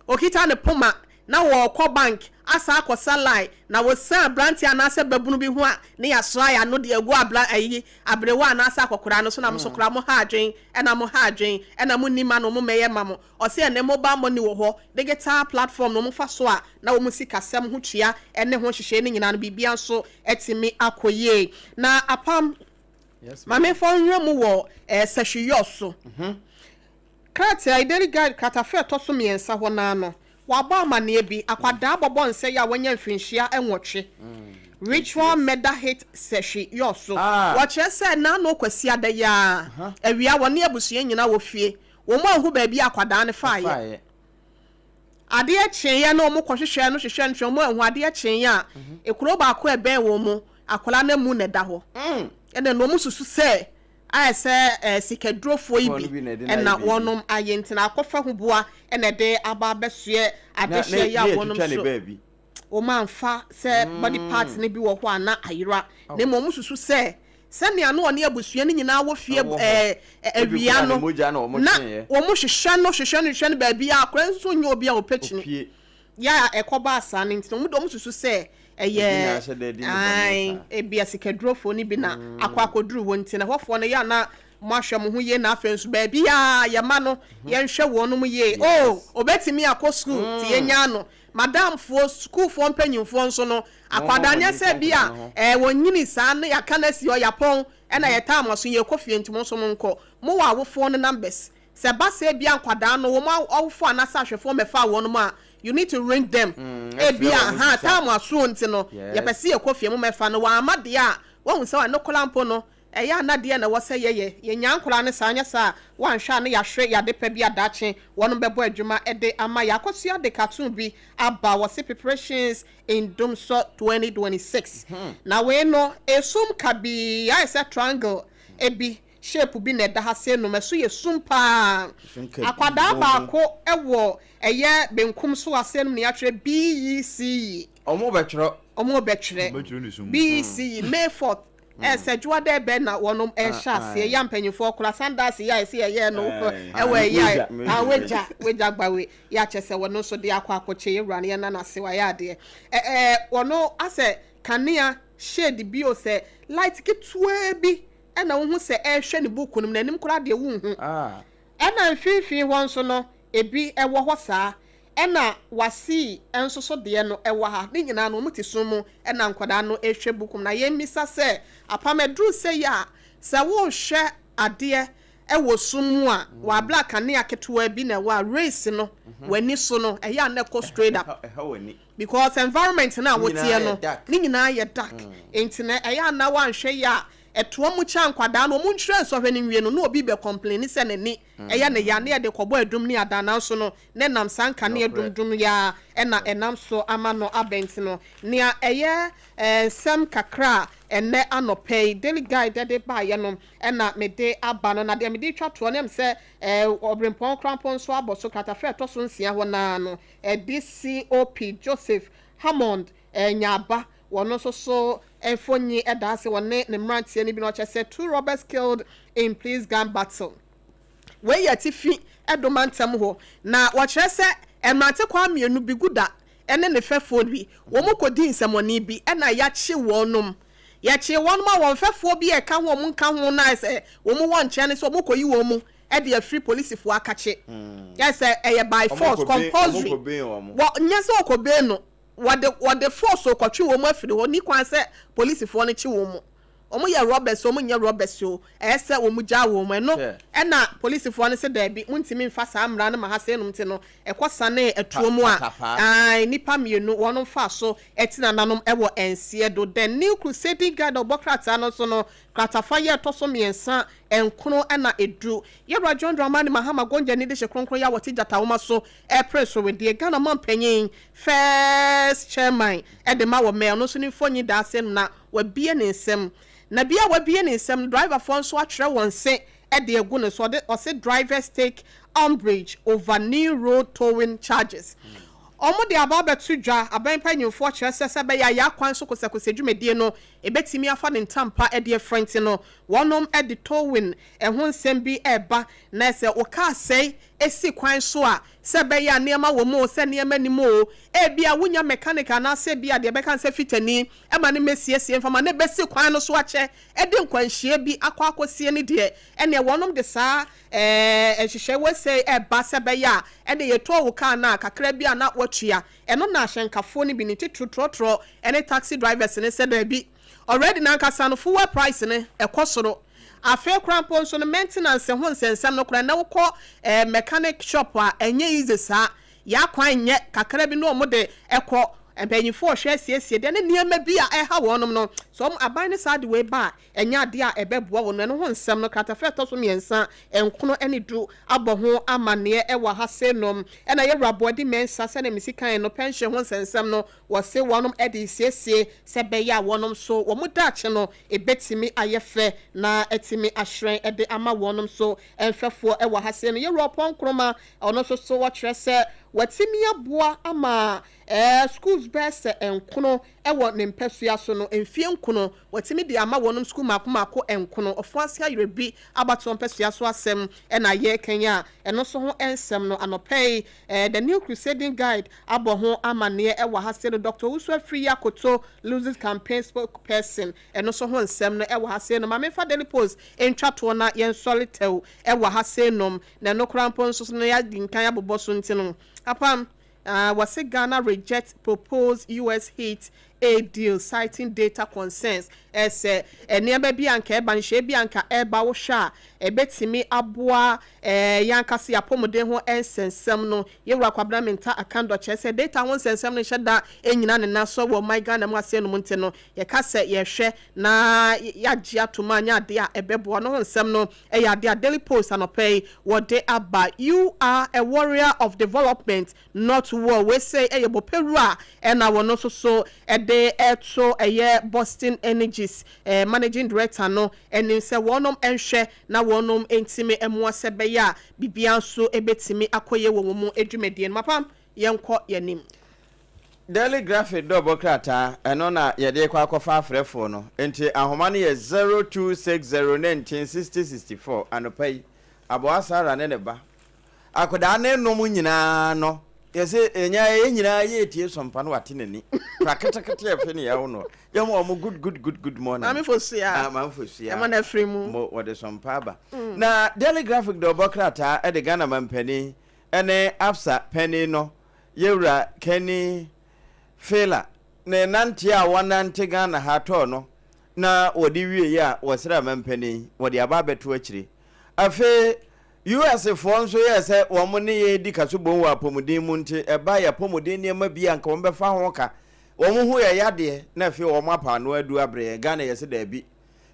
okita ne poma na wɔkɔ bank asa akɔsa line na wɔsan aberante anaasɛ babunu bi ho a ne yɛasra yɛ ano de agu abla ayi aberewa anaasɛ akɔkora no so na mo so kora mo ha adwen ɛna mo ha adwen ɛna mo nim ano mo mɛyɛ ma mo ɔsɛ ɛnɛ mobile money wɔ hɔ digital platform na mo fa so a na wɔn si kasɛm ho tua ɛne ho nhyehyɛ ne nyinaa no biribia nso ɛtumi akɔ yie na apam Yes, maame fa nwura mu wɔ sɛhwiyɔ so krataa Daily Guide kratafa ɛtɔ so mmiɛnsa hɔ naa no wabɔ amanneɛ bi akwadaa bɔbɔ nsa yi a wanya mfirinhyia nwɔtwe ritual murder hit Sefwi Wiawso. Ah. Wɔkyerɛ sɛ n'ano kwasi ada yi a awia wɔne abusua nyinaa wɔ fie wɔn mu ahu baabi a akwadaa no faeɛ. Faeɛ. Adeɛ kyeeɛ na wɔn kɔhwehwɛ no hwehwɛ no hwɛ wɔn ahu adeɛ kyeeɛ a ekuro baako a ɛbɛn wɔn mu akwadaa no mu na ɛda hɔ. Ɛna na wɔn susu sɛ ayɛ sɛ sikadurofoɔ yi Foɔ no bi bi na ɛde no ɛna ayɛ biribi. wɔnom ayɛ nti na akɔfa ho boa ɛna ɛde aba abɛsoɛ Na na adehyeɛ yi a na wɔnom yɛtwitwa ne so baabi. Wɔn amfa sɛ body part no bi wɔ hɔ a na ayera na mmom wɔn susu sɛ sɛnea no ɔne abusua no nyinaa wɔ fie Ɛwɔ hɔ. Awia Ebi no kura ne mogya na wɔn na tweeɛ. wɔn hwehwɛ no baabi a akora nso nyɛ obi a ɔpɛ kyini Opie. yɛ a ɛkɔba asa no nti no wɔn de wɔn susu sɛ Ebi na ɛyɛ ahyɛ dɛ di ne bɔne ae saa. ebi asikadurofoɔ no bi na akɔ akɔduru hɔ nti na ɛhɔfoɔ no yɛ ana mo ahwɛ mo ho yie na afei nso baabi a yɛma no yɛnhwɛ wɔn mo yie. O obetumi akɔ sukuu ti yɛnya no madamfoɔ sukuufoɔ mpanyinfoɔ nso no akwadaa nyɛ sɛ bi a wɔn nyini saa no yɛaka no asi hɔ yɛapɔn ɛna yɛtaa mo so yɛkɔ fie nti mo nso mo nkɔ mo wɔ awofoɔ no numbers sɛ ba sɛ bi a nkwadaa no wɔn awofoɔ anaasɛ ahwɛfoɔ mɛfa wɔn mu a you need to ring them. Ebi a ɛfrɛ wɔn ha bisa. taa mo aso nti no yɛpɛ sɛ yɛkɔ fie mo mɛfa no wɔn ama deɛ a wɔn sɛ wɔn kola mpo no ɛyɛ anadeɛ na ɛwɔ sɛ yɛyɛ yɛnya nkwadaa no saa nyɛ saa wɔanhwɛ a ne yɛahwɛ yɛade pɛ bi adakye wɔn bɛbɔ adwuma ɛde ama yɛ akɔsua de cartoon bi aba wɔsi preparations in Dumsɔ 2026 na wei no esum kabii ayɛ sɛ triangle ebi. Shape bi na ɛda ha sei nom, ɛso yɛ sum paa. Sum kabii Akwadaa bɔ mu. baako wɔ ɛyɛ benkum so ha sei nom na yɛatwerɛ BECE. Ɔmo bɛtwerɛ. Ɔmo bɛtwerɛ. Ɔmo bɛtwerɛ ne sum mu. BECE, May 4th. Sɛ dwoada bɛn na wɔnom ɛhyɛ aseɛ yɛ mpanyinfoɔ kora sandals yɛ a ɛsɛ yɛyɛ no ɛwɔ ɛyɛ a wagya wagya gbawe yɛ akyɛ sɛ wɔno nso de akɔ akɔkyɛ yɛ wura no yɛ nana ase wayɛ adeɛ ɛɛ wɔno asɛ kanea shade bi o, sɛ light ketewa bi ɛna wohu sɛ ɛrehwɛ ne book no mu n'anim koraa deɛ wonhu. Ɛna mfimfini hɔ nso no ebi ɛwɔ hɔ saa, ɛna wasii nso so deɛ no ɛwɔ ha. Ne nyinaa no wɔn te sum mu ɛna nkwadaa no ɛrehwɛ book mu. Na yɛn mmisa sɛ apam aduru sɛ yɛ a sɛ wɔrehwɛ adeɛ ɛwɔ sum mu a, wabla kanea ketewa bi na ɛwɔ a rays no w'ani so no ɛyɛ a na ɛkɔ straight up ɛha w'ani because environment na Ne woteɛ nyinaa no yɛ dark. Ne nyinaa yɛ dark, nti na ɛyɛ a na wanhwɛ yɛ a ɛtoɔ mu kyɛ nkwadaa no ɔmo ntwerɛ nsɔhwɛ no nwie no na obi bɛ complain sɛ n'ani ɛyɛ ne ya ne yɛde kɔbɔ adum ne adannan so no ne nam saa nkanea Nokorɛ. dumdum ya ɛna ɛnam so ama no abɛnti no nea ɛyɛ nsɛm kakra a ɛnɛ anɔpɛ yi Daily Guide ɛde baayɛ no ɛna mede aba no. Na deɛ mede twa toɔ ne m sɛ ɔbrempɔn krampɔn nso abɔ so kratafɛ ɛtɔ so 6 hɔ naa no, DCOP Joseph Hammond nyaaba wɔn nso so mfonyi ɛda ase wɔne ne mmeranteɛ no bi na ɔkyɛ sɛ two robbers killed in police gun battle. Wei yɛ tifi ɛdoma ntɛm hɔ na wɔkyerɛ sɛ mmerante kwan mmienu bi gu da ɛne ne fɛfoɔ bi wɔn kɔdi nsɛmɔni bi ɛna yɛakye wɔn nom. Yɛkye wɔn a wɔn fɛfoɔ bi a ɛka ho wɔn nka ho na sɛ wɔn wɔ nkyɛn no sɛ wɔn kɔyi wɔn mu ɛde afiri polisifoɔ akakye yɛ sɛ ɛyɛ by force compulsory. Ɔmo kɔ wɔn. Wɔ nyɛ sɛ ɔkɔbee no, wɔde force kɔtwe wɔn afiri hɔ ni kwan sɛ polisifoɔ no kye wɔn mu. Wɔn yɛ robbers, wɔn nyɛ robbers o, ɛyɛ sɛ wɔn gya wɔn mu ɛno. Ɛna polisifoɔ no sɛ daabi, muntumi nfa saa mmara no ma ha sɛ enum ti no ɛkɔ sane ɛtuo mu a Patapaa. Ae, nipa mmienu wɔn fa so ɛtena nanom ɛwɔ nseɛ do. The New Crusading Guide ɔbɔ krataa no so no kratafa yɛ ɛtɔ so 3, 9 ɛna 10. Yɛwura John Dramani Mahama gonja ne de hyɛ kronkron yɛ a wɔte gyata woma so ɛpere so wedeɛ Ghana man panyin first chairman ɛde ma wɔ mɛl no nso ne mfonyin da ase no na wabie ne nsam. Na bia wabie ne nsam no, driverfoɔ nso atwerɛ wɔn se ɛde agu ne so. Ɔde ɔse drivers take umbrage over new road tolling charges. Ɔmo de aba abɛto dwa. Aban mpanyinfoɔ kyerɛ sɛ bɛyɛ a yɛakwan so kosɛkosɛ dwumadie no ebɛtumi afa ne ntampa ɛde afra nti no wɔnom ɛde tolling ɛho nsɛm bi ɛɛba na sɛ wɔkaa sɛe esi kwan so a sɛ bɛyɛ a nneɛma wɔ mu o, sɛ nneɛma ni mu o, ebi a wonya mechanic anaasɛ bi a deɛ bɛka sɛ fitani ɛma ne mɛsiesie mfama ne bɛsi kwan no so akyɛ ɛde nkwanhyia bi akɔ akɔsie ne deɛ ɛnea wɔnom de saa nhyehyɛ wɔsɛ ɛba sɛ bɛyɛ a ɛde yɛtɔ wo kaa no a kakra bi a na watua. Ɛno na ahyɛnkafoɔ no bi ne titiri trɔtrɔ ɛne taxi drivers ne sɛ daabi, already nankasa no fuel price no ɛkɔ soro. Afei koraa mpo nso no maintenance ho nsɛnsɛm no koraa na wokɔ mechanic shop a ɛnyɛ easy saa. Yɛakwan nyɛ kakra bi na ɔmo de ɛkɔ mpanyinfoɔ ɔhwɛ asiesie deɛ ne nneɛma bi a ɛha wɔnom no so ɔmo aban ne saa de wei ba a ɛnyɛ adeɛ a ɛbɛboa wɔn. Ɛno ho nsɛm no kratafa ɛtɔ so 3, 9 ɛne 10 abɔ ho amanneɛ ɛwɔ ha se nom. Ɛna yɛwura Aboɔde Mɛnsa sɛdeɛ mesi kan no pension ho nsɛnsɛm no wɔse wɔnom ɛde siesie sɛ bɛyɛ a wɔnom so wɔn daakye no ebetumi ayɛ fɛ na ɛtumi ahyerɛn ɛde ama wɔnom so mfɛfoɔ ɛwɔ ha se no. Yɛwura Ɔpɔn Nkroma ɔno nso so wɔkyerɛ sɛ wɔatumi aboa ama schools bɛyɛ sɛ 9 ɛwɔ ne mpɛsua so no mfie 9 wɔtumi de ama wɔnom school mako mako 9. Ɔfo ase ayerɛ bi abatoɔ mpɛsua so asɛm ɛna yɛrekɛn a ɛno nso ho nsɛm no anɔpɛ yi The New Crusading Guide abɔ ho amanneɛ ɛwɔ ha se no. Dr Owusu Afiri Akoto loses campaign spokesperson, ɛno nso ho nsɛm no ɛwɔ ha se no. Maame fa Daily Post ntwa toɔ na yɛnsɔre tɛw ɛwɔ ha se nom na ɛno koraa mpo nso so no yɛadi nkan abobɔ so nti no apam wɔse Ghana reject proposed US heat aid deal citing data concerns. Ɛsɛ nneɛma bi anka ɛba nhyɛ bi anka ɛba wohwɛ a ɛbɛtumi aboa yɛankasa yɛapɔmuden ho nsɛnsɛm no. Yɛwura Kwabena Menta Akando kyerɛ sɛ data ho nsɛnsɛm no nhyɛ da nyina ne nan so wɔ ɔman Ghana mu ase no mu nti no yɛka sɛ yɛhwɛ na yɛagye ato mu anyɛ adeɛ a ɛbɛboa no ho nsɛm no ɛyɛ adeɛ a Daily Post anɔpɛ yi wɔde aba. "You are a warrior of development, not war." Wei sɛ ɛyɛ bɔpɛwura ɛna wɔn nso so ɛde de reto ɛyɛ Boston Energies Managing Director no anim sɛ wɔnom nhwɛ na wɔnom ntumi mmoa sɛ ɛbɛyɛ a biribiara nso bɛtumi akɔ yie wɔ wɔn dwumadie no mu. Apam, yɛnkɔ yɛn anim. Daily Graphic dɔbɔ krataa, ɛno na yɛde rekɔ akɔfa afrɛfoɔ no, enti ahoma no yɛ 0260 19 60 64, anɔpa yi, Aboa Sarah ne ne ba, Akwadaa no nom nyinaa no, yɛsɛ yɛnya yɛn nyinaa yɛretie sɔmpa no wate n'ani. Kora ketekete a ɛfe ne yɛwo no. Yɛma wɔn good good good good morning. Maame Fosua. Ah, Maame Fosua. Ɛma no afiri mu. Mo wɔde sɔmpa aba. Na Daily Graphic de ɔbɔ krataa de Ghana mampanin ne Absa panin no, Yɛwura Kenny Fela ne nanteɛ a wɔnante Ghana ha tɔɔ no na wɔde wieeɛ a wɔsrɛ mampanin wɔde aba abɛto akyire. Afei US foɔ nso yɛɛ sɛ wɔn ne yɛn redi kasobom wɔ apɔmuden mu nti ɛba yɛn apɔmuden nneɛma bi a nka wɔn bɛfa ho ka. Wɔn ho yɛ yadeɛ na afei wɔn apa ano adu abrɛ yɛn. Ghana yɛse daabi.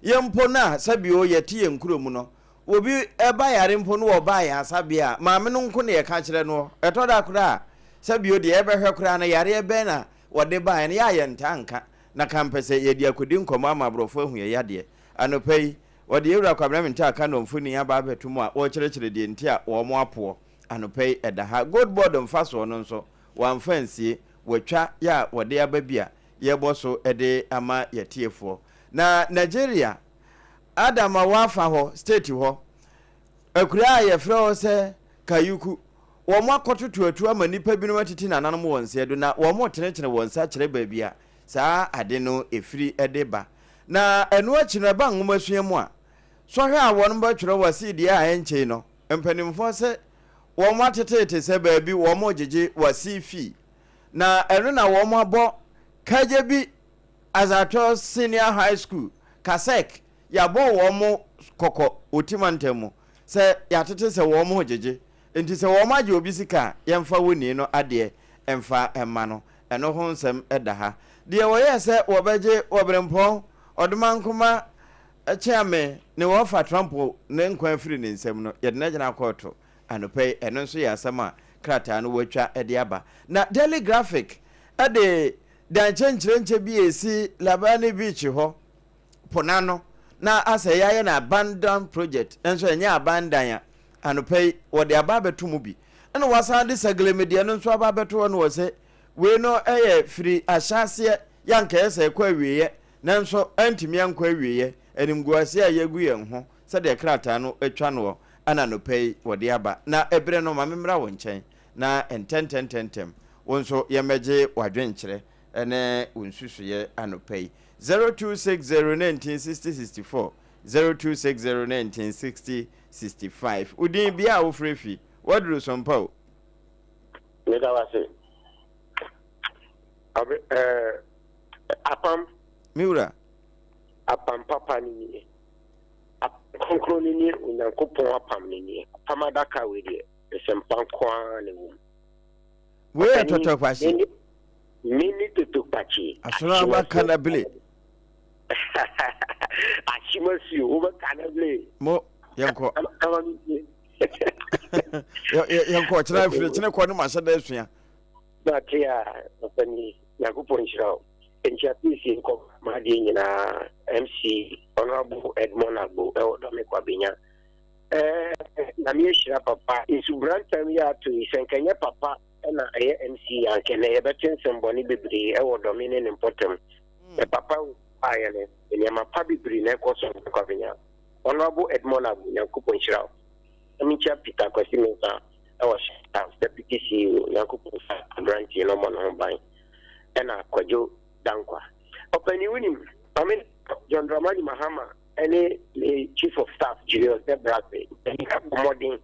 Yɛn mpo no a sɛbio yɛte yɛn nkuro mu no, obi ba yare mpo no wɔba ayaresabea a, maame no nko na yɛka kyerɛ noɔ. Ɛtɔ da koraa a sɛbio deɛ yɛbɛhwɛ koraa no yareɛ bɛn na wɔde baeɛ no yɛ a yɛntaa nka. Na kampɛ sɛ yɛde akɔdi nkɔmmɔ ama aborɔfo ahu yɛn yadeɛ. Anɔpa yi, Wɔde Yɛn Wura Kwabena Mintah Kano mfoni aba abɛto mu a wɔrekyerɛkyerɛ deɛ nti a wɔapoɔ anɔpa yi ɛda ha. Gold Board mfasoɔ no nso, wɔamfa ansie, wɔatwa yɛ a wɔde aba bi a yɛrebɔ so de ama yɛatiefoɔ. Na Nigeria, Adamawa afa hɔ, state hɔ, akuraa a yɛfrɛ hɔ sɛ Kayuku, wɔakɔtoto atuo ama nnipa binom atiti nananom wɔn nsa adu na wɔretenetene wɔn nsa kyerɛ baabi a saa ade no firi de ba. Na ɛno akyi no, ɛba nwomasua mu a, sɔhwɛ a wɔbɛtwerɛ wɔ CD a ɛnkyɛ yi no, mpanimfoɔ se wɔateteete sɛ baabi wɔregyegye wɔ fee, na ɛno na wɔabɔ Kadjebi Azatɔ Senior High School, KASEC, yɛabɔ wɔn kɔkɔ wɔ ti mantam mu sɛ yɛatete sɛ wɔregyegye, nti sɛ wɔagye obi sika a, yɛmfa wonni no adeɛ mfa mma no. Ɛno ho nsɛm da ha. Deɛ wɔyɛɛ sɛ wɔbɛgye Ɔberempɔn Ɔdomankoma Kyeame ne wɔfa Trump ne nkwa afiri ne nsam no, yɛde no agyina kɔɔto anɔpa yi. Ɛno nso yɛ asɛm a krataa no wɔatwa de aba. Na Daily Graphic de dankyɛnkyerɛnkyɛ bi a ɛsi Labadi Beach hɔ po no ano na asɛ yɛayɛ no abandon project nso ɛnyɛ abandan a anɔpa yi wɔde aba abɛto mu bi. Ɛna wɔasan de Saglemi deɛ no nso aba abɛto hɔ na wɔsɛ wei no yɛ firi ahyɛaseɛ yɛ anka ɛyɛ sɛ ɛkɔ awieɛ nanso antumi ankɔ awieɛ animguaseɛ a yɛagu yɛn ho sɛdeɛ krataa no atwa noɔ ɛna anɔpa yi wɔde aba na ɛberɛ no ma memmra wo nkyɛn na ntɛntɛntɛntɛm wo nso yɛmmɛgye w'adwenkyerɛ ne wo nsusuiɛ anɔpa yi 0260 19 60 64 0260 19 60 65 wo din bea a wofrɛ fi waduru so mpa o. Meda wo ase. Abe ɛɛ apam. Me wura. Apam papa no nie. Apam kronkron no nie, Onyankopɔn apam no nie. Apam adaka wei deɛ, nsɛmpa nko ara na ɛwɔ mu. Wei yɛ tɔtɔ kwakye. Mini toto kwakye. Asono aba kanabile. Ahyemasi o, wobɛ kanabile. Mo yɛnkɔ. Kama mi tie. Yɛnkɔ kyena afiri kyene kɔ ne ma hyɛ da asua. Mate a ɔpɛni Nyankopɔn nhyira wo. Nkyia piesie nkɔ m'adeɛ nyinaa MC Honorable Edmond Agbo ɛwɔ Dɔme Kwabenya. Ɛɛ Nyame ahyira papa. Nsubrantam yi ato yi sɛ nka ɛnyɛ papa na ɛyɛ MC a anka ɛnɛ yɛbɛte nsɛmbɔne bebree ɛwɔ Dɔme ne ne mpɔtam. Na papa baeɛ no nneɛma pa bebree na ɛkɔ so wɔ Kwabenya. Honorable Edmond Agbo Nyankopɔn nhyira wo. Na menkyia Peter Kwasi Mensah ɛwɔ House Deputy CEO Nyankopɔn nhyira aberanteɛ na ɔmmɔ ne ho ban ɛna Kwadwo Dankwa. Ɔpanin wonim Maame John Dramani Mahama ɛne ne Chief of Staff Julius Debrase mpanin abɔ mmɔden.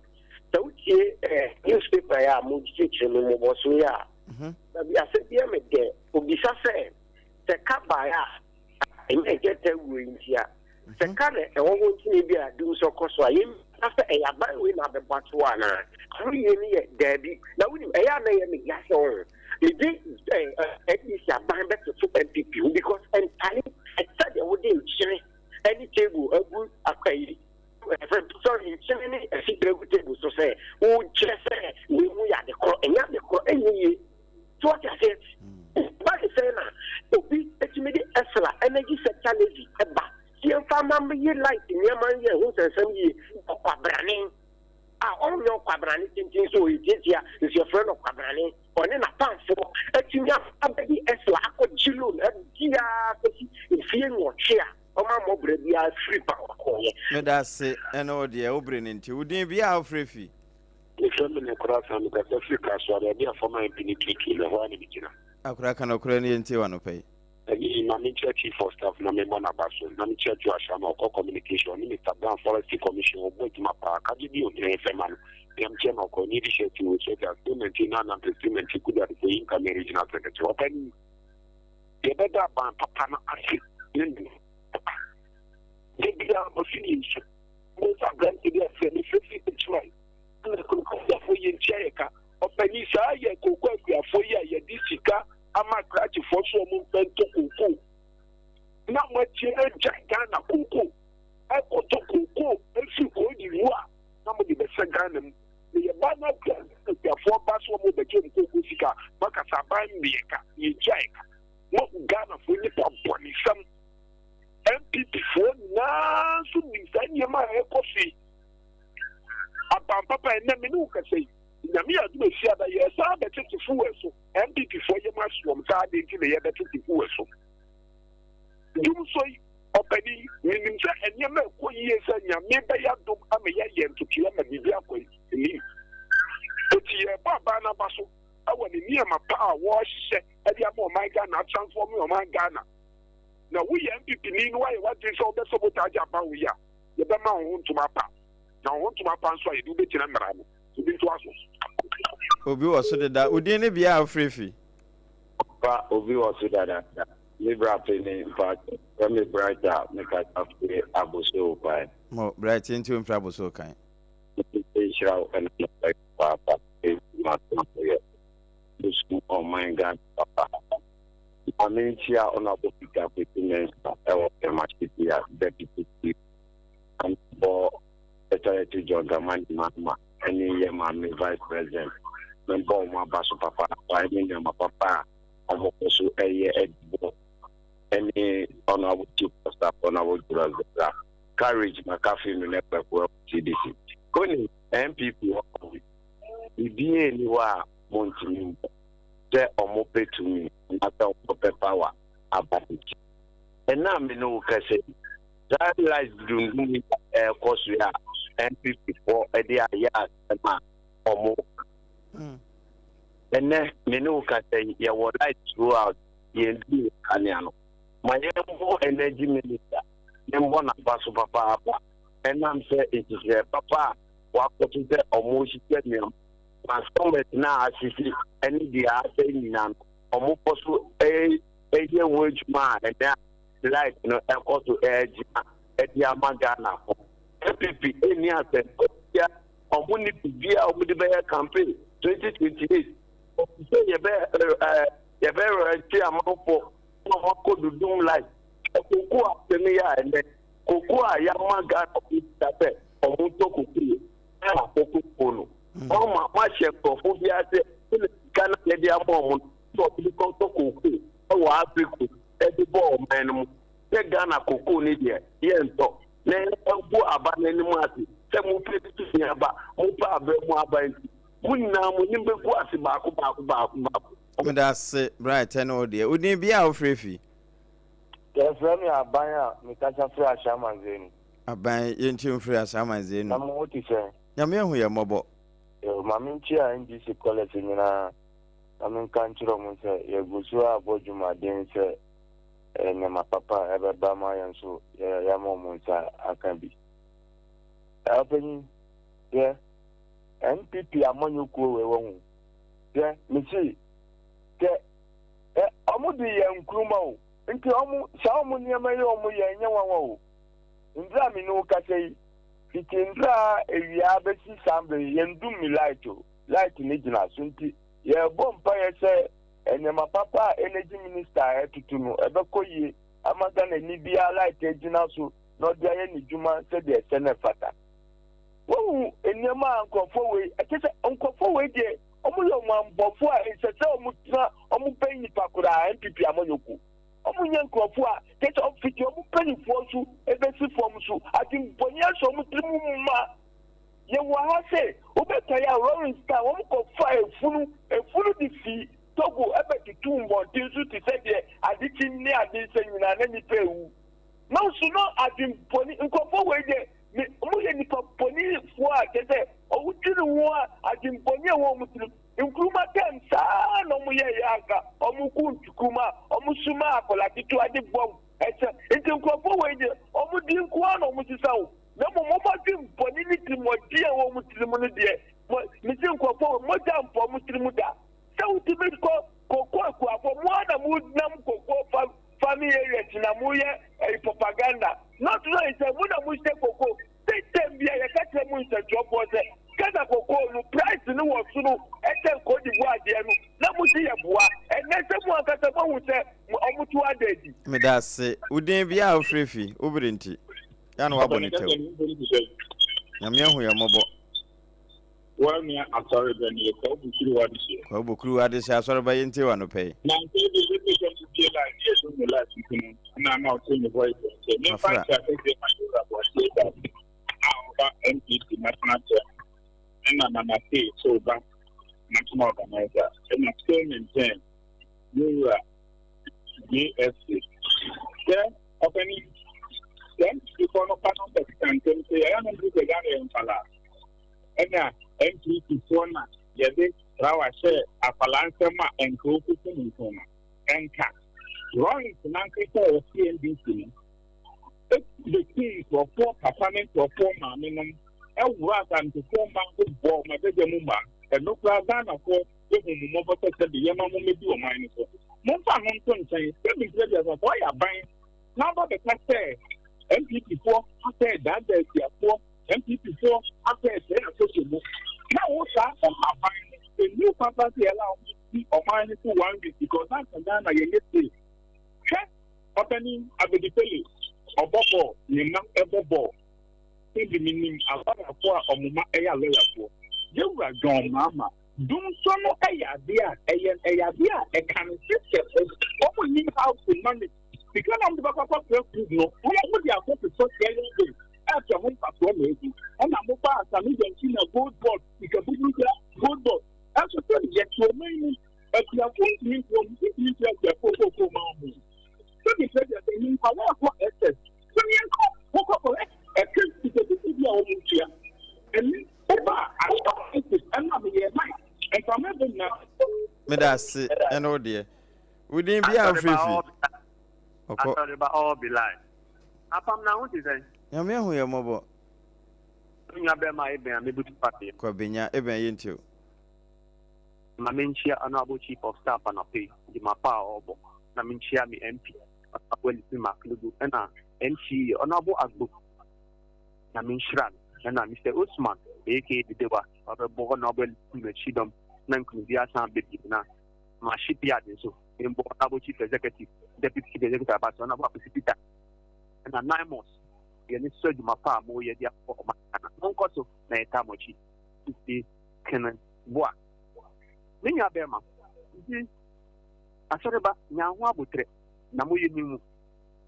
Sɛ wotie eh, newspaper yi a mokyerɛkyerɛ mu mmobɔso yi a, baabi asɛm bi yɛ me dɛ. Obisa sɛ, sɛ ka baeɛ a, ɛnyɛ nkyɛtɛ wuo yi nti a, sɛ ka na ɛwɔ hɔ nti na ebi a dum sɔ kɔ so a, yɛmmisa sɛ ɛyɛ aban wei na abɛbɔ ato hɔ anaa? Ano yie no yɛ daabi. Na wonim, ɛyɛ a na ɛyɛ me ya sɛ ɔho mede NDC aban bɛtoto NPP ho because ɛntale sɛdeɛ wode nkyene ne table agu ayi sorry nkyene ne asikyire agu table so sɛ wokyerɛ sɛ wei mu yɛ ade korɔ, ɛnyɛ ade korɔ, ɛnyɛ yie. So wate aseɛ? Ba ne sɛn na obi ɔgye light nneɛma yɛ ho nsɛnsɛm yie, ɔkwabrane a ɔnyɛ ɔkwabrane tenten sɛ ɔyɛ tiatia nso yɛfrɛ no ɔkwabrane, ɔne n'apamfoɔ atumi abɛdi Esla akɔgye loan adi ara kɔsi mfie nwɔtwe a ɔma mmɔ bra biara firi power kɔɔeɛ. Medase ɛne wo deɛ wo bere no nti. Wo din bia a wofrɛ fi? Mefrɛ me Nokorɛ Asan, mekasa firi Kasoa, baabi a former MP no tuatua no, ɛhɔ ara na megyina. Akora ka nokorɛ no yɛntie wo anɔpa yi. Ɛne ma menkyia Chief of Staff na memmɔ n'aba so, na mekyia Joe Ashama ɔkɔ Communication, ɔne Mister Brown Forestry Commission, wɔbɔ adwuma paa, Kadje bi ohene fɛ ma no, na mekyia ma ɔkɔ Nidi Shetty wɔ Sogya, Still Nana Nampe Still Maintain Kudu Adefo Incoming Regional Secretary, Ɔpanin. Yɛbɛda aban papa no ase ne ne papa. Da biara bɔswe yɛ nsu. Wobɛhu sɛ aberante bi afrɛ me frɛ firi Techiman. Ɛna kooko akuafoɔ yi ntua yɛ ka. Ɔpanin saa yɛ kooko akuafoɔ yi a yɛde sika ama krakyefoɔ so wɔn mfa ntɔ kooko na moatie agya Ghana kooko ɛkɔtɔ kooko ɛfiri Cote d'Ivoire na mode bɛsɛ Ghana mu. Na yɛba na akuafoɔ ba so wɔn bɛgye wɔn kooko sika a, moaka sɛ aban mmeɛ ka, yɛtua yɛ ka. Mo Ghanafoɔ nnipa bɔnesɛm. NPP foɔ nyinaa nso nim saa nneɛma a ɛrekɔ so yi. Aban papa ɛnɛ me ne wo kasa yi, Nyame yɛ adom esi ada yɛsan abɛtete fuel so. NPP foɔ yam ahye wɔn saa adeɛ nti na yɛbɛtete fuel so. Dwom so yi, ɔpanin, menim sɛ nneɛma ɛkɔ yie sɛ Nyame bɛyɛ adom ama yɛayɛ ntotoeɛ ama biribi akɔ anim. Eti yɛrebɔ aban no aba so wɔ ne nneɛma pa a wɔrehyehyɛ de ama ɔman Ghana, atransfɔme ɔman Ghana. Na woyɛ NPP ni na woayɛ w'adwene sɛ wobɛ sabotage aban wei a, yɛbɛma wo ho ntoma apa. Na wo ho ntoma apa nso a, yɛde wo bɛgyina mmara no. Obi ntoa so. Obi wɔ so deda. Wo din ne bea a wofrɛ fi? Pa obi wɔ so dadaada. Me bra panin mpakyɛw frɛ me Bright a me kasa firi Abossey Okai. Mo Bright yɛntie wo mfiri Abossey Okai. Nyame nhyira wo ɛna anɔpa yi papaapa adwuma pa a woyɛ. Bosom ɔman Ghana papaapa. Ma menkyia Honourable Peter Kwesi Mensah ɛwɔ Tema City a Deputy Chief na mebɔ Excellency John Dramani Mahama ɛne yɛ maame Vice President mebɔ wɔn aba so papaapa ɛne nneɛma papa a wɔkɔ so ɛyɛ ɛde bɔ ɛne Honourable Chief of Staff Honourable Julius Debra Courage Makafi no ne Kwaku ɛwɔ CDC. Wonim NPP hɔ biribiara nni hɔ a montumi mbɔ sɛ ɔmo pɛ tumi anaasɛ ɔmo pɛ power aba nti. Ɛnnɛ a me ne wo kasa yi, saa light dundum yi a ɛɛkɔ so yi a NPP foɔ de ayɛ asɛm a ɔmo ka. Ɛnnɛ me ne wo kasa yi, yɛwɔ light throughout, yɛn dum yɛn kanea no. Ma yɛn bɔ energy minister ne mbɔ n'aba so papaapa ɛnam sɛ nhyehyɛɛ papa a wakɔ so sɛ ɔmo hyehyɛ nneɛma Transformers no a asisi ne deɛ asɛe nyinaa no, wɔkɔ so yɛ ho adwuma a ɛnɛ a light no ɛkɔ so ɛregyina de ama Ghana fo. NPP ɛnni asɛmpa biara, wɔn nni biribiara a wɔde bɛyɛ campaign 2028. Wɔn sɛ yɛbɛ ɛɛ yɛbɛ rɛnte amanfoɔ na wɔn akɔ dudum light. Koko asɛm yi a ɛnɛ koko a yɛama Ghana fo sika sɛ wɔn ntɔ koko a wɔkɔkuo no. Wɔama wɔahyɛ nkurɔfoɔ bi ase sɛ sika no a yɛde ama wɔn no sɛ wɔde kɔtɔ kookoo wɔ Africa de bɔ ɔman no mu. Sɛ Ghana kookoo no deɛ yɛntɔ na yɛgu aba no anim ase sɛ mopɛ tumi aba, mopɛ abrɛ mu aba nti, mo nyinaa mo anim bɛgu ase baako baako baako baako. Meda ase Bright ɛne wo deɛ. Wo din bia a wofrɛ fi? Yɛfrɛ me Aban a mekasa firi Ashaiman-Zenu. Aban yɛntie mfiri Ashaiman-Zenu. Na mo ho te sɛn? Nyame ahu yɛn mmɔbɔ. Yoo, ma menkyia NDC callers nyinaa na menka nkyerɛ wɔn sɛ yɛgu so ara bɔ dwumaden sɛ nneɛma papa a ɛbɛba ma yɛn nso yɛama wɔn nsa aka bi. Ɔpanyin, hwɛ, NPP amanyɔkuo wei wɔ ho. Hwɛ, mese, sɛ ɛ, wɔn de yɛ nkruma o, nti wɔn, saa wɔn nneɛma yi wɔn yɛ ɛnyɛ nwanwa o. Ndra a me ne wo kasa yi, Fitsi mber a ewia besi saa mber yi, yenntum me light o, light no gyina so ntsi yɛrobɔ mpaeɛ sɛ nneɛma papa a Energy Minister retoto no ɛbɛkɔ yie ama Ghanani biara light agyina so na ɔde ayɛ ne dwuma sɛdeɛ ɛsɛ na ɛfata. Woahu nneɛma a nkurɔfoɔ wei, ɛkyɛ sɛ nkurɔfoɔ wei deɛ wɔn yɛ ɔmanbɔfoɔ a ɛnsɛ sɛ wɔn tena wɔn bɛn nipa koraa, NPP amanyɔkuo. Wɔn nyɛ nkurɔfoɔ a kyerɛ sɛ fiti wɔn mpanimfoɔ so bɛsi fam so adwemmɔne ahyɛ wɔn tirim ma. Yɛwɔ ha sɛ wobɛkae a Rolling Star wɔn kɔfa efunu efunu de fi Togo ɛbɛtutu mmɔnten so te sɛ deɛ ade kyi ne ade nsɛ nyinaa na nnipa ewu. Nanso na adwemmɔne nkurɔfoɔ wei deɛ me wɔn yɛ nnipa bɔnefoɔ a kyerɛ sɛ wɔdwene ho a adwemmɔne a ɛwɔ wɔn tirim. Nkrumah term saa na ɔmo yɛɛyɛ anka ɔmo ku Nkrumah a ɔmo somaa akwadaa ketewa de bɔmb ɛhyɛ nti nkorɔfoɔ wei deɛ ɔmo din nko ara na ɔmo sesa o na mmom ɔmo adwen bɔne ne tirimɔden a ɛwɔ ɔmo tirim no deɛ mo mese nkorɔfoɔ wei mogya mpɔ ɔmo tirim da sɛ wotumi kɔ koko akuafoɔ mo ara na mo nam koko fam farming areas na mo yɛ ɛyi propaganda not knowing sɛ mo na mo hyɛ koko Sɛ bia yɛka kyerɛ mo nsɛnkyerɛwfoɔ sɛ Ghana kokoo no price no wɔ soro kyɛn Cote d'Ivoire deɛ no na mo se yɛboa. Ɛnnɛ sɛ mo ankasa moahu sɛ wɔn to ada adi. Medase. Wo din bia a wofrɛ fi, wo bere nti. Ya na wabɔ ne tɛw. Nyame ahu yɛn mmɔbɔ. Woanua asɔre bɛ no yɛ Kwawu Bukuru adehyeɛ. Kwawu Bukuru adehyeɛ asɔre ba yɛntie wo anɔpa yi. Na nkyɛ deɛ yɛpɛ sɛ mo bie line ne yɛdum no light nti no na ama ɔte me voice wɔ nkyɛ memfa Afra. nkyɛ akɛseɛ ma Yɛwura Boakye Agya a ɔba NPP national chairman ɛna Nana Kay so ba national organizer ɛna still maintain Yɛwura JFC sɛ ɔpanin sɛ NPP foɔ no ka no mpɛkeka ntɛm sɛ yɛyɛ no mpo sɛ Ghana yɛ mfalaa Ɛna NPP foɔ na yɛde flower hyɛɛ akwadaa nsam a ɛnka ɔkuku ne nko no. Ɛnka Rawlings nankasa a ɔwɔ CNDC no bɛkum nkurɔfoɔ papa ne nkurɔfoɔ maame nom ɛworo Asantefoɔ mma ho bɔɔ wɔn adagya mu mmaa. Ɛno koraa Ghanafoɔ yɛhu mo mmɔbɔ sɛ sɛbe yɛma mo mmɛdi ɔman no so. Momfa no nto nkyɛn. Sɛbe mprɛ biasa sɛ ɔyɛ aban na aba bɛka sɛ NPP foɔ asɛ daadaa akuafoɔ NPP foɔ apɛ sɛɛ asɔsɔ mu na wo saa aban no ɛnu papa sɛ yɛla ɔmo di ɔman no so one week because anka Ghana yɛnyɛ safe hwɛ ɔpanin Abedi Pele ɔbɔ bɔɔl ne mma ɛbɔ bɔɔl sɛbi menim alɔyafoɔ a ɔmo ma ɛyɛ alɔyafoɔ yɛwura John Mahama Dumsɔ no yɛ adeɛ a ɛyɛ ɛyɛ adeɛ a ɛka no system wɔn nim how to manage sika na wɔn de bɛkɔ akɔfrɛ food no wɔn wɔn de akɔ sosɔ sɛ yɛ de ɛfɛ ho mfasoɔ na egu ɛna mo ba asame gyanti na gold board sika buburu sɛ gold board ɛnso sɛ yɛte ɔman mu akuafo ntumi ntuo ntumi ntua akuafo koko ma wɔn sɛ bi sɛ deɛ sɛ nkwadaa ɛkɔ ɛsɛ sɛ yɛn kɔ kɔkɔ kɔ ɛkɛ sika buburu bi a wɔn tua ɛni. Meda ase ɛne wo deɛ. Wo din bi a wofiri fi. Ɔkɔ. Asɔreba all be lie. Apam na ho te sɛn? Nyame ahu yɛ mmɔbɔ. Me nua bɛrima ebɛn a mebutu pateɛ. Kwabenya ebɛn yɛ nti o. Ma menkyia Honourable Chief of Staff anɔpa yi, dwuma pa a ɔrebɔ, na menkyia me MP, Honourable Alisi Maklugu, ɛna MCE, Honourable Agbo. Nyame nhyira no. Ɛna Mister Osman aka Dedewa wabɛbɔ hɔ na wabɔ m'akyi dɔm na nkunimdie asan aba bio na ma shipyard nso mbɔ Honourable Chief Executive, Deputy Chief Executive aba so Honourable Akwasi Peter ɛna Naimos yɛne sɔ adwuma pa a moyɛ de akɔ ɔman Ghana. Monkɔ so na yɛtaa mo akyi. Nti kene boa. Me nua bɛrima nti asɔreba nya ho abotrɛ na moyɛ ne mu.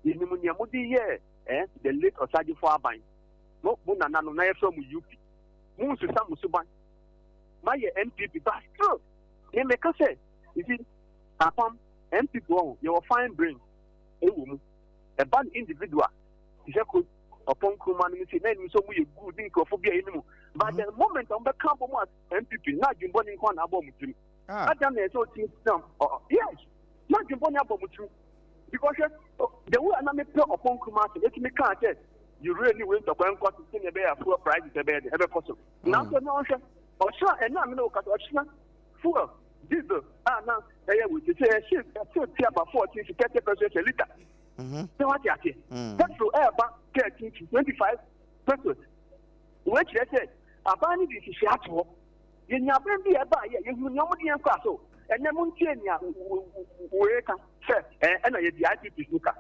Yɛnim nea mode yɛɛ eh, the late Ɔsagyefo Aban, mo, mo nananom, na yɛfrɛ mo UP. Mo nsesa mo suban. Moayɛ NPP, but still, me meka sɛ, you see, apam, NPP wɔ ho, yɛwɔ fine brains ɛwɔ mu. Ɛba no individual, te sɛ ko ɔpɔn nkruma no sɛ, na ɛnim sɛ ɔmo yɛ good, ne nkurɔfo bi a yɛnim. But the moment a wɔbɛka abɔ mu as NPP, na adwembɔne nko na abɔ mo tirim. Ah. Adam na ɛsɛ ɔtumi tena, yes, na adwembɔne abɔ mo tirim. Because hwɛ, the way a na mepɛ ɔpɔn nkruma asɛm, eti me kaa sɛ urea ne wei ntɔkwa nkɔ so sɛnea ɛbɛyɛ a fuel prices ɛbɛyɛ de ɛbɛkɔ so. Mm. Nanso ɛna ɔhwɛ, ɔkyena ɛna me ne wo kasa ɔkyena fuel diesel a na ɛyɛ wei sɛ ɛhyɛ ɛhyɛ ti aba 14 to 30 pesos a liter. Mm-hmm. Sɛ wate aseɛ. Mm. Petrol ɛɛba 13 to 25 pesos. Wei kyerɛ sɛ aban no de nhyehyɛ ato hɔ. Yɛnya bere bi a ɛbaeɛ a yɛhunu nea wɔde yɛn kɔa so. Ɛnnɛ montie nea wei ka sɛ ɛna yɛdi IPPs no ka.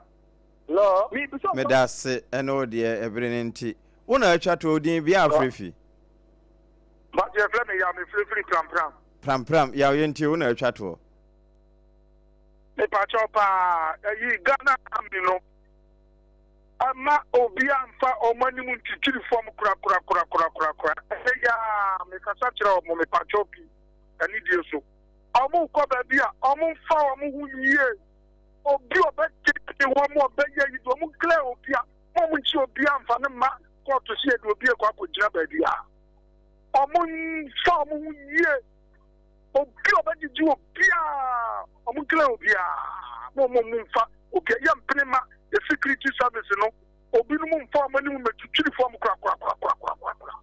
Mebisa wo. Meda ase ɛne wo deɛ ɛbere no nti. Wo na atwa toɔ, wo din bia afrɛ fi? Mpakyɛ yɛfrɛ me Yaw mefrɛ firi Prampram. Prampram, Yaw yɛntie wo na atwa toɔ. Mepakyɛw paa, ɛyi Ghana army no ɛma obia nfa ɔmo anim ntwitwiri fam korakorakorakorakorakora. Ɛyɛ yaa mekasa kyerɛ ɔmo mepakyɛw pii anidie so. Ɔmo kɔ baabi a ɔmo nfa ɔmo ho yie. Obi ɔbɛtete wɔn ɔbɛyɛ yi de ɔmo clear obia ma ɔmo nkyi obia nfa ne mma kɔɔto si yɛde obi ekɔ akɔgyina baabi a ɔmo nfa ɔmo ho yie. Obi a ɔbɛgyegye obiara, wɔn nkira obiara, ma wɔn mu nfa obiara. Yɛ mpene ma yɛ security service no, obinom nfa wɔn anim mɛtwitwiri fam korakorakorakorakorakora.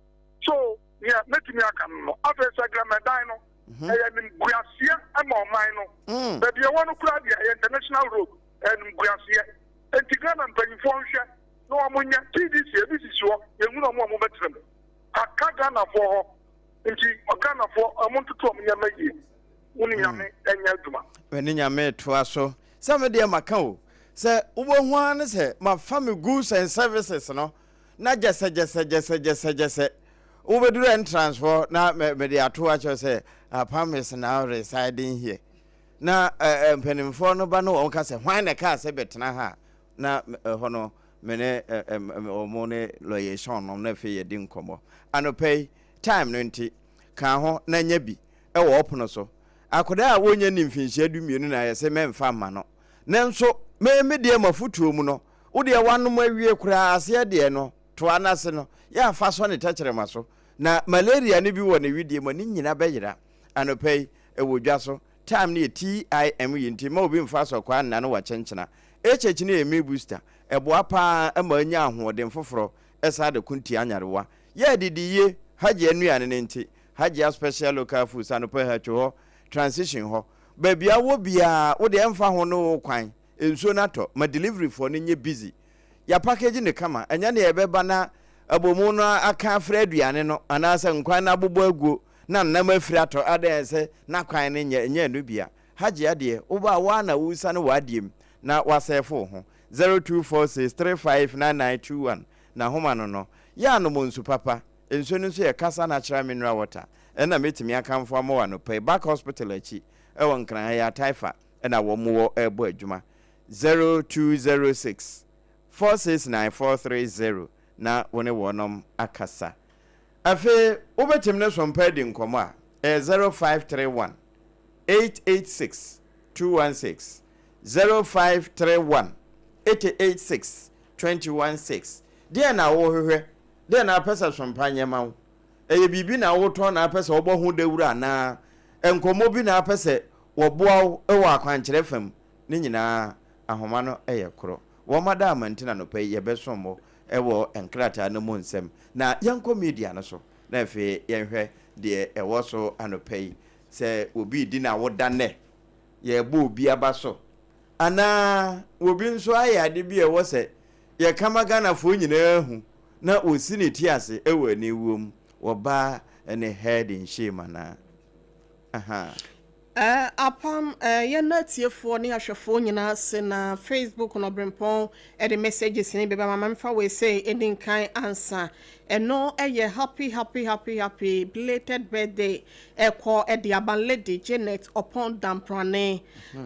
So nea mɛtumi aka no no, afei sɛ Gramɛdan no, mhm. ɛyɛ nimguaseɛ ma ɔman no. Mm. Baabi ɛwɔ no koraa deɛ ɛyɛ international road, ɛyɛ nimguaseɛ. Enti Ghana mpanyinfoɔ nhwɛ na wɔn nyɛ TDC ebi sisi hɔ, yɛhunu wɔn a wɔbɛtena mu. Aka Ghanafoɔ hɔ. Nti Ghanafoɔ ɔmo ntoto ɔmo nneɛma yie. Wo ne Nyame nyɛ adwuma. Me ne Nyame toa so. Sɛ me deɛ maka o, sɛ wobɛhu ara ne sɛ mafa me goods and services no na gyɛsɛgyɛsɛgyɛsɛgyɛsɛgyɛsɛ wobɛduru entrance hɔ na mede ato akyerɛ sɛ Apam is now residing here. Na mpanimfoɔ no ba no wɔn ka sɛ hwan na ɛkaa sɛ bɛtena ha na ɛhɔ no me ne wɔn ne lɔya Sean nom na afei yɛdi nkɔmmɔ. Anɔpa yi, time no nti, ka ho na nya bi wɔ wo pono so. Akwadaa a wɔnnya nni mfinhyia dumienu na yɛse mɛmfa mma no. Nanso me me deɛ m'afotuo mu no, wo deɛ woanom awie koraa aseɛ deɛ no, toa no ase no, yɛ a fa sɔ ne tɛkyerɛma so. Na malaria no bi wɔ ne wedeɛ mu a, ne nyina bɛyera. Anɔpa yi, ɛwɔ dwa so. Time no yɛ TIME nti mma obi mfa asɔkwaa nna no wakyenkyena. HH no yɛ immune booster, ɛboa paa ma anya ahoɔden foforɔ ɛsan de ko tia nyarewa. Yɛ adidiyie, Hajia nnuane no nti, Hajia special local foods anɔpa hatwo hɔ, transition hɔ, baabi a wowɔ biara wo deɛ ɛmfa ho ne wo kwan, nsuo no atɔ, ma delivery foɔ no nyɛ busy. Yɛ package no kama, ɛnyɛ nea ɛbɛba na abomu no aka afra aduane no anaasɛ nkwan no abobɔ aguo na nnam afiri atɔ adɛn sɛ na kwan no nyɛ, ɛnyɛ ɛno bia. Hajia deɛ, woba a wo ara na woresiane w'adeɛ mu na woasɛɛfo wo ho. 0246359921 N'ahoma no no, yɛ a nom nsu papa. Nsuo no nso yɛ Kasa Natural Mineral Water. Ɛno na mɛtumi akamfo ama wo anɔpa yi. Back Hospital akyi wɔ Nkran ha yi ara, Taifa na wɔn wɔ rebɔ adwuma. 0206 469 430 na wo ne wɔnom akasa. Afei wobɛtumi ne Sompa adi nkɔmmɔ a, ɛyɛ 0531 886 216, 0531 886 216. Deɛn na wohwehwɛ? Deɛn na wopɛ sɛ Sompa nyɛ ma wo? Ɛyɛ biribi na wotɔn na wopɛ sɛ wɔbɔ ho dawuro anaa? Nkɔmmɔ bi na wopɛ sɛ wɔboa wo wɔ akwankyerɛ fam? Ne nyinaa ahoma no yɛ koro. Wɔn ada amantin anɔpa yi yɛbɛsom mo wɔ nkrataa no mu nsɛm. Na yɛnkɔ media no so na afei yɛnhwɛ deɛ ɛwɔ so anɔpa yi. Sɛ obi redi n'awoda nnɛ, yɛrebɔ obi aba so, anaa obi nso ayɛ ade bi a ɛwɔ sɛ yɛka ma Ghanafoɔ nyinaa hu na wɔsi ne ti ase wɔ aniwuo mu, wɔba ne head in shame anaa? Ahaa. Apam yɛn atiefoɔ ne ahwɛfoɔ nyinaa ase na Facebook no Ɔbrempɔn de messages no bi bɛma ma memfa wei sei ɛdi nkan ansa. Ɛno yɛ happy happy happy happy belated birthday ɛkɔ de aba Lady Janet Opon Damprane,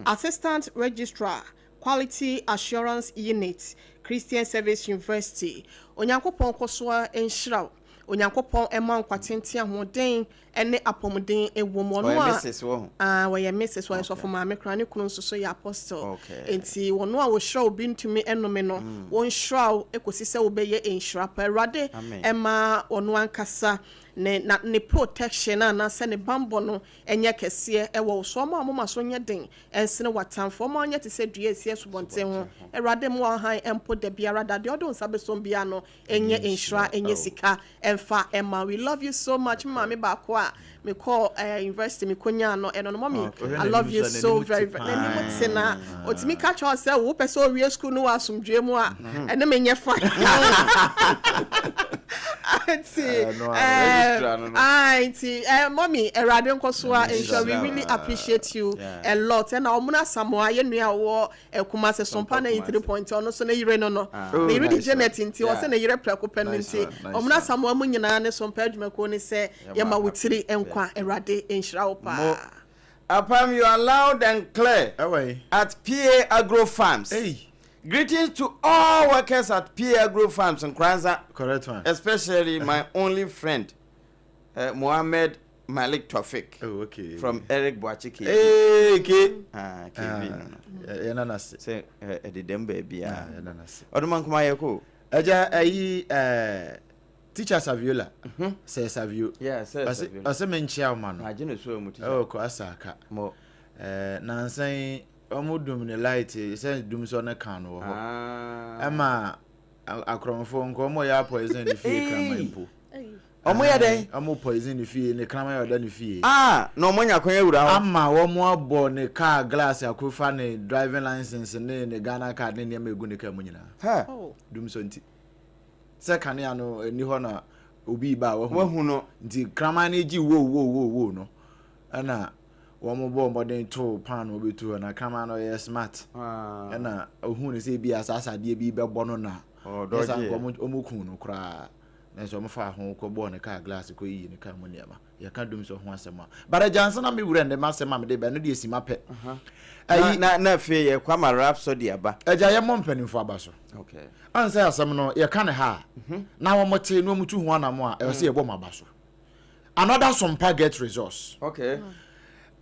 Assistant Registrar, Quality Assurance Unit, Christian Service University. Onyankopɔn kɔ so ara nhyira wo. Onyankopɔn mma wo nkwa tenten, ahoɔden ne apɔmuden wɔ mu. Ɔno Ɔyɛ a Mrs wɔ ho. Ah, wɔyɛ Mrs, wɔyɛ Okay. sɔfo maame koraa, ne kunu nso so yɛ apostle. Okay. Enti wɔn a wɔhyira obi ntumi nnome no, wɔnhyira wo kɔsi sɛ wobɛyɛ nhyira pa. Awurade Amen. mma ɔno ankasa ne na ne protection anaasɛ ne bammɔ no nyɛ kɛseɛ wɔ wo so. Ɔmma wo moma so nyɛ den nsene w'atamfo. Ɔmma wonyɛ te sɛ dua a ɛsi asubɔnten ho. Asubɔnten ho. Awurade mma wo hann mpo da biara da. Deɛ ɔde wo nsa bɛsɔ mu biara no, Ɛnyɛ nhyira ɛnyɛ sika ɛnfa ɛma we love you so much me maame baako a me kɔ eh, university me kɔ nyaa no ɛno no mommy I love you so very very n'anim te na otumi ka kyerɛ sɛ wo pɛ sɛ owie school no wɔ asomdwoe mu a ɛne me nyɛ fine nti ɛɛ nti ɛɛ mommy awurade nkɔ so a nhyira we really appreciate you a lot ɛna ɔmo asamoa yɛ nua a ɔwɔ Kumase Sompa 93 point ɔno nso ne yere no no Oh, ne yere de nice Janet one. nti ɔsɛ ne yere prɛko pɛ no Nice nti one, nice ɔmo one. Asamoah mu nyinaa ne Sompa adwumakuo ne sɛ Yɛma yɛma wo happy tiri nkwa birthday. Awurade nhyira wo Mo paa. Apam, you are loud and clear Ɛwɔ yi. at PA Agro Farms. Ei. Greetings to all workers at PA Agro Farms, Nkoranza, Correct one. especially my only friend, Mohammed Malik Tofik. Oh, okay. From Eric Boakye KB. Hey, K. Ah, KB no no. Yɛna n'ase. Sɛ ɛdedam baabi a. Yɛna n'ase. Ɔdoma nkoma yɛ ko. Ɛgya ɛyi teacher Saviola. Sɛ Savio. Yeah, sɛ Saviola. Ɔsɛ me nkyia ɔma no. Agye ne so mu teacher. Ɛwɔ kɔ asaka. Mo. Nansan ɔmo dum ne light sɛ dum sɔ ne kan no wɔ hɔ. Ɛma akorɔmfoɔ nka ɔmo yɛ poison ne fie kraman mpo. Ɔmo yɛ dɛn? Ɔmo poison ne fie, ne kraman yɛ ɔda ne fie. Ah, na ɔmo nya kwan awura hɔ. Ama wɔn abɔ ne car glass akofa ne driving license ne ne Ghana card ne nneɛma egu ne car mu nyinaa. Hɛ. Dum so nti. Sɛ kanea no ɛni hɔ na obi ba a wahu. Wahu no. Nti kraman no gye wo wo wo wo no. Ɛna wɔn bɔ mmɔden too paano bɛtu hɔ na kraman no yɛ smart. Ɛna ohun ne sɛ ebi asaasa adeɛ bi bɛbɔ no na. Ɔdɔ gye. Ɛsa nka wɔn kun no koraa. Nanso wɔfaa ho kɔbɔɔ ne kaa glass kɔyii ne kaa mu nneɛma. Yɛka dumsor ho asɛm a. But agya ansa na me wura nnɛ m'asɛm a mede ba ɛno deɛ sima pɛ. Ayi. Na na afei yɛkɔ ama Rhapsody aba. Agya yɛmmɔ mpanimfoɔ aba so. Okay. Ɔn sɛ asɛm no yɛka ne ha a na wɔn te na wɔn tu ho anamo a ɛwɔ sɛ yɛbɔ wɔn aba so. Another Sompa get resource. Okay.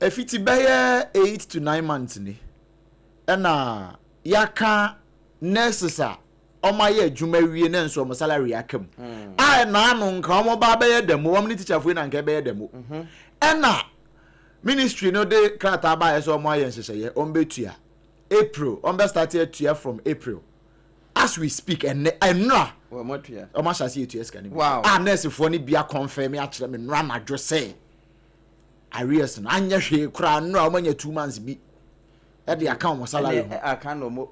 Ɛfiti bɛyɛ 8 to 9 months ni ɛna yɛaka nurses a wɔn ayɛ adwuma wie na nso wɔn salary aka mu a ɛnaano nka wɔn ba bɛyɛ dɛm wɔn ne teacher foɔ na nka ɛbɛyɛ dɛm. Ɛna ministry no de krataa baayɛ sɛ wɔn ayɛ nhyehyɛeɛ, wɔn bɛtua April, wɔn bɛ start atua from April. As we speak, ɛnɛ ɛnura wɔn atua. Wɔn ahyɛ ase etua sika no bi a nursefoɔ no bi akɔnfɛn mi akyerɛ mi nnura anadwo sɛ arrears no anyɛ hwee koraa, nnura wɔn anya 2 months bi ɛde aka wɔn salary ho. Ɛne aka na ɔmo.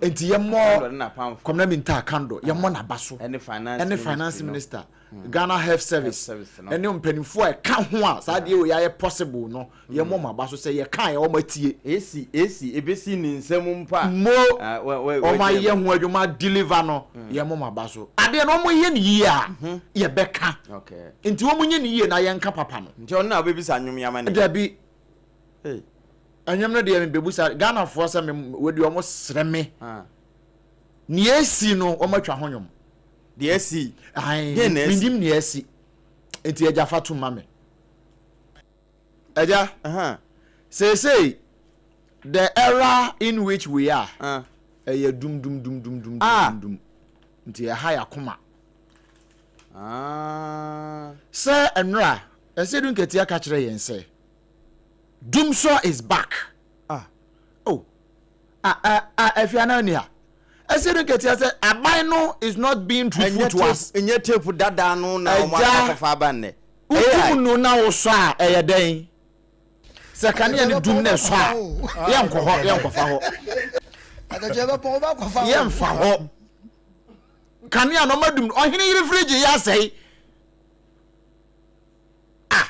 Nti yɛmmɔ Kwamina Minta Akando, yɛmmɔ n'aba so. Ɛne finance ɛne finance minister, Ghana Health Service ɛne mpanimfoɔ a ɛka ho a saa deɛ wɔ yɛayɛ possible no, yɛmmɔ mo aba so sɛ yɛka yɛ wɔn atie. Esi esi ebesi ne nsam mpo a. Mo wɔn ayɛ ho adwuma deliver no, yɛmmɔ mo aba so. Adeɛ no wɔn yɛ ne yie a yɛbɛka, nti wɔn nyɛ ne yie na yɛnka papa no. Nti ɔno na wobɛbisa nnwom yama ne. Dabi, ɛnwom no deɛ mebɛbusa Ghanafoɔ sɛ me wɔde wɔn srɛ me nea esi no, wɔn atwa ho nwom. Deɛ esi. Menim nea esi, nti agya fa to ma me. Agya, seesei the era in which we are ɛyɛ dum dum dum dum dum dum dum, nti ɛha yɛ akoma sɛ nnora ɛsɛ du nketewa ka kyerɛ yɛn sɛ dumsor is back. Oh, ah ah ah, afia na ni ha ɛsɛ du nketewa sɛ aban no is not being truthful to us. Ɛnyɛ tape dada no na wɔn akɔfa aba nnɛ. Wotum no na wosɔ a ɛyɛ dɛn sɛ kanea no dum na ɛsɔ a, yɛnkɔ hɔ, yɛnkɔfa hɔ, yɛmfa hɔ. Kanea no ɔma dum no, ɔhene yere fridge yɛ asɛe. Ah,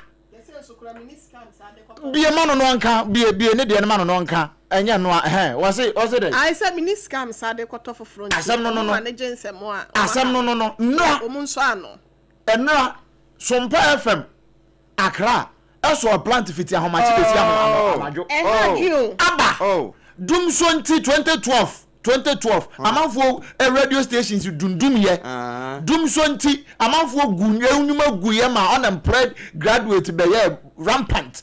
bie ma no no ɔnka, bie bie ne deɛ no ma no no ɔnka, ɛnyɛ no a ɛhɛn wɔse wɔse dɛ. Ayi sɛ mini sika msa de kɔtɔ foforɔ nti. Asɛm no no no. Ɔmo ma ne gye nsɛm a. Asɛm no no no nnora. Ɔmo nsɔ ano. Nnora Sompa FM Accra ɛsɔ plant fiti ahomakye besi anadwo. Ɛha dwi o. Aba dumso nti 2012 2012 amanfoɔ radio stations dundum yɛ dumso nti amanfoɔ gu nnwuma gu yɛ ma unemployed graduate bɛyɛ rampant.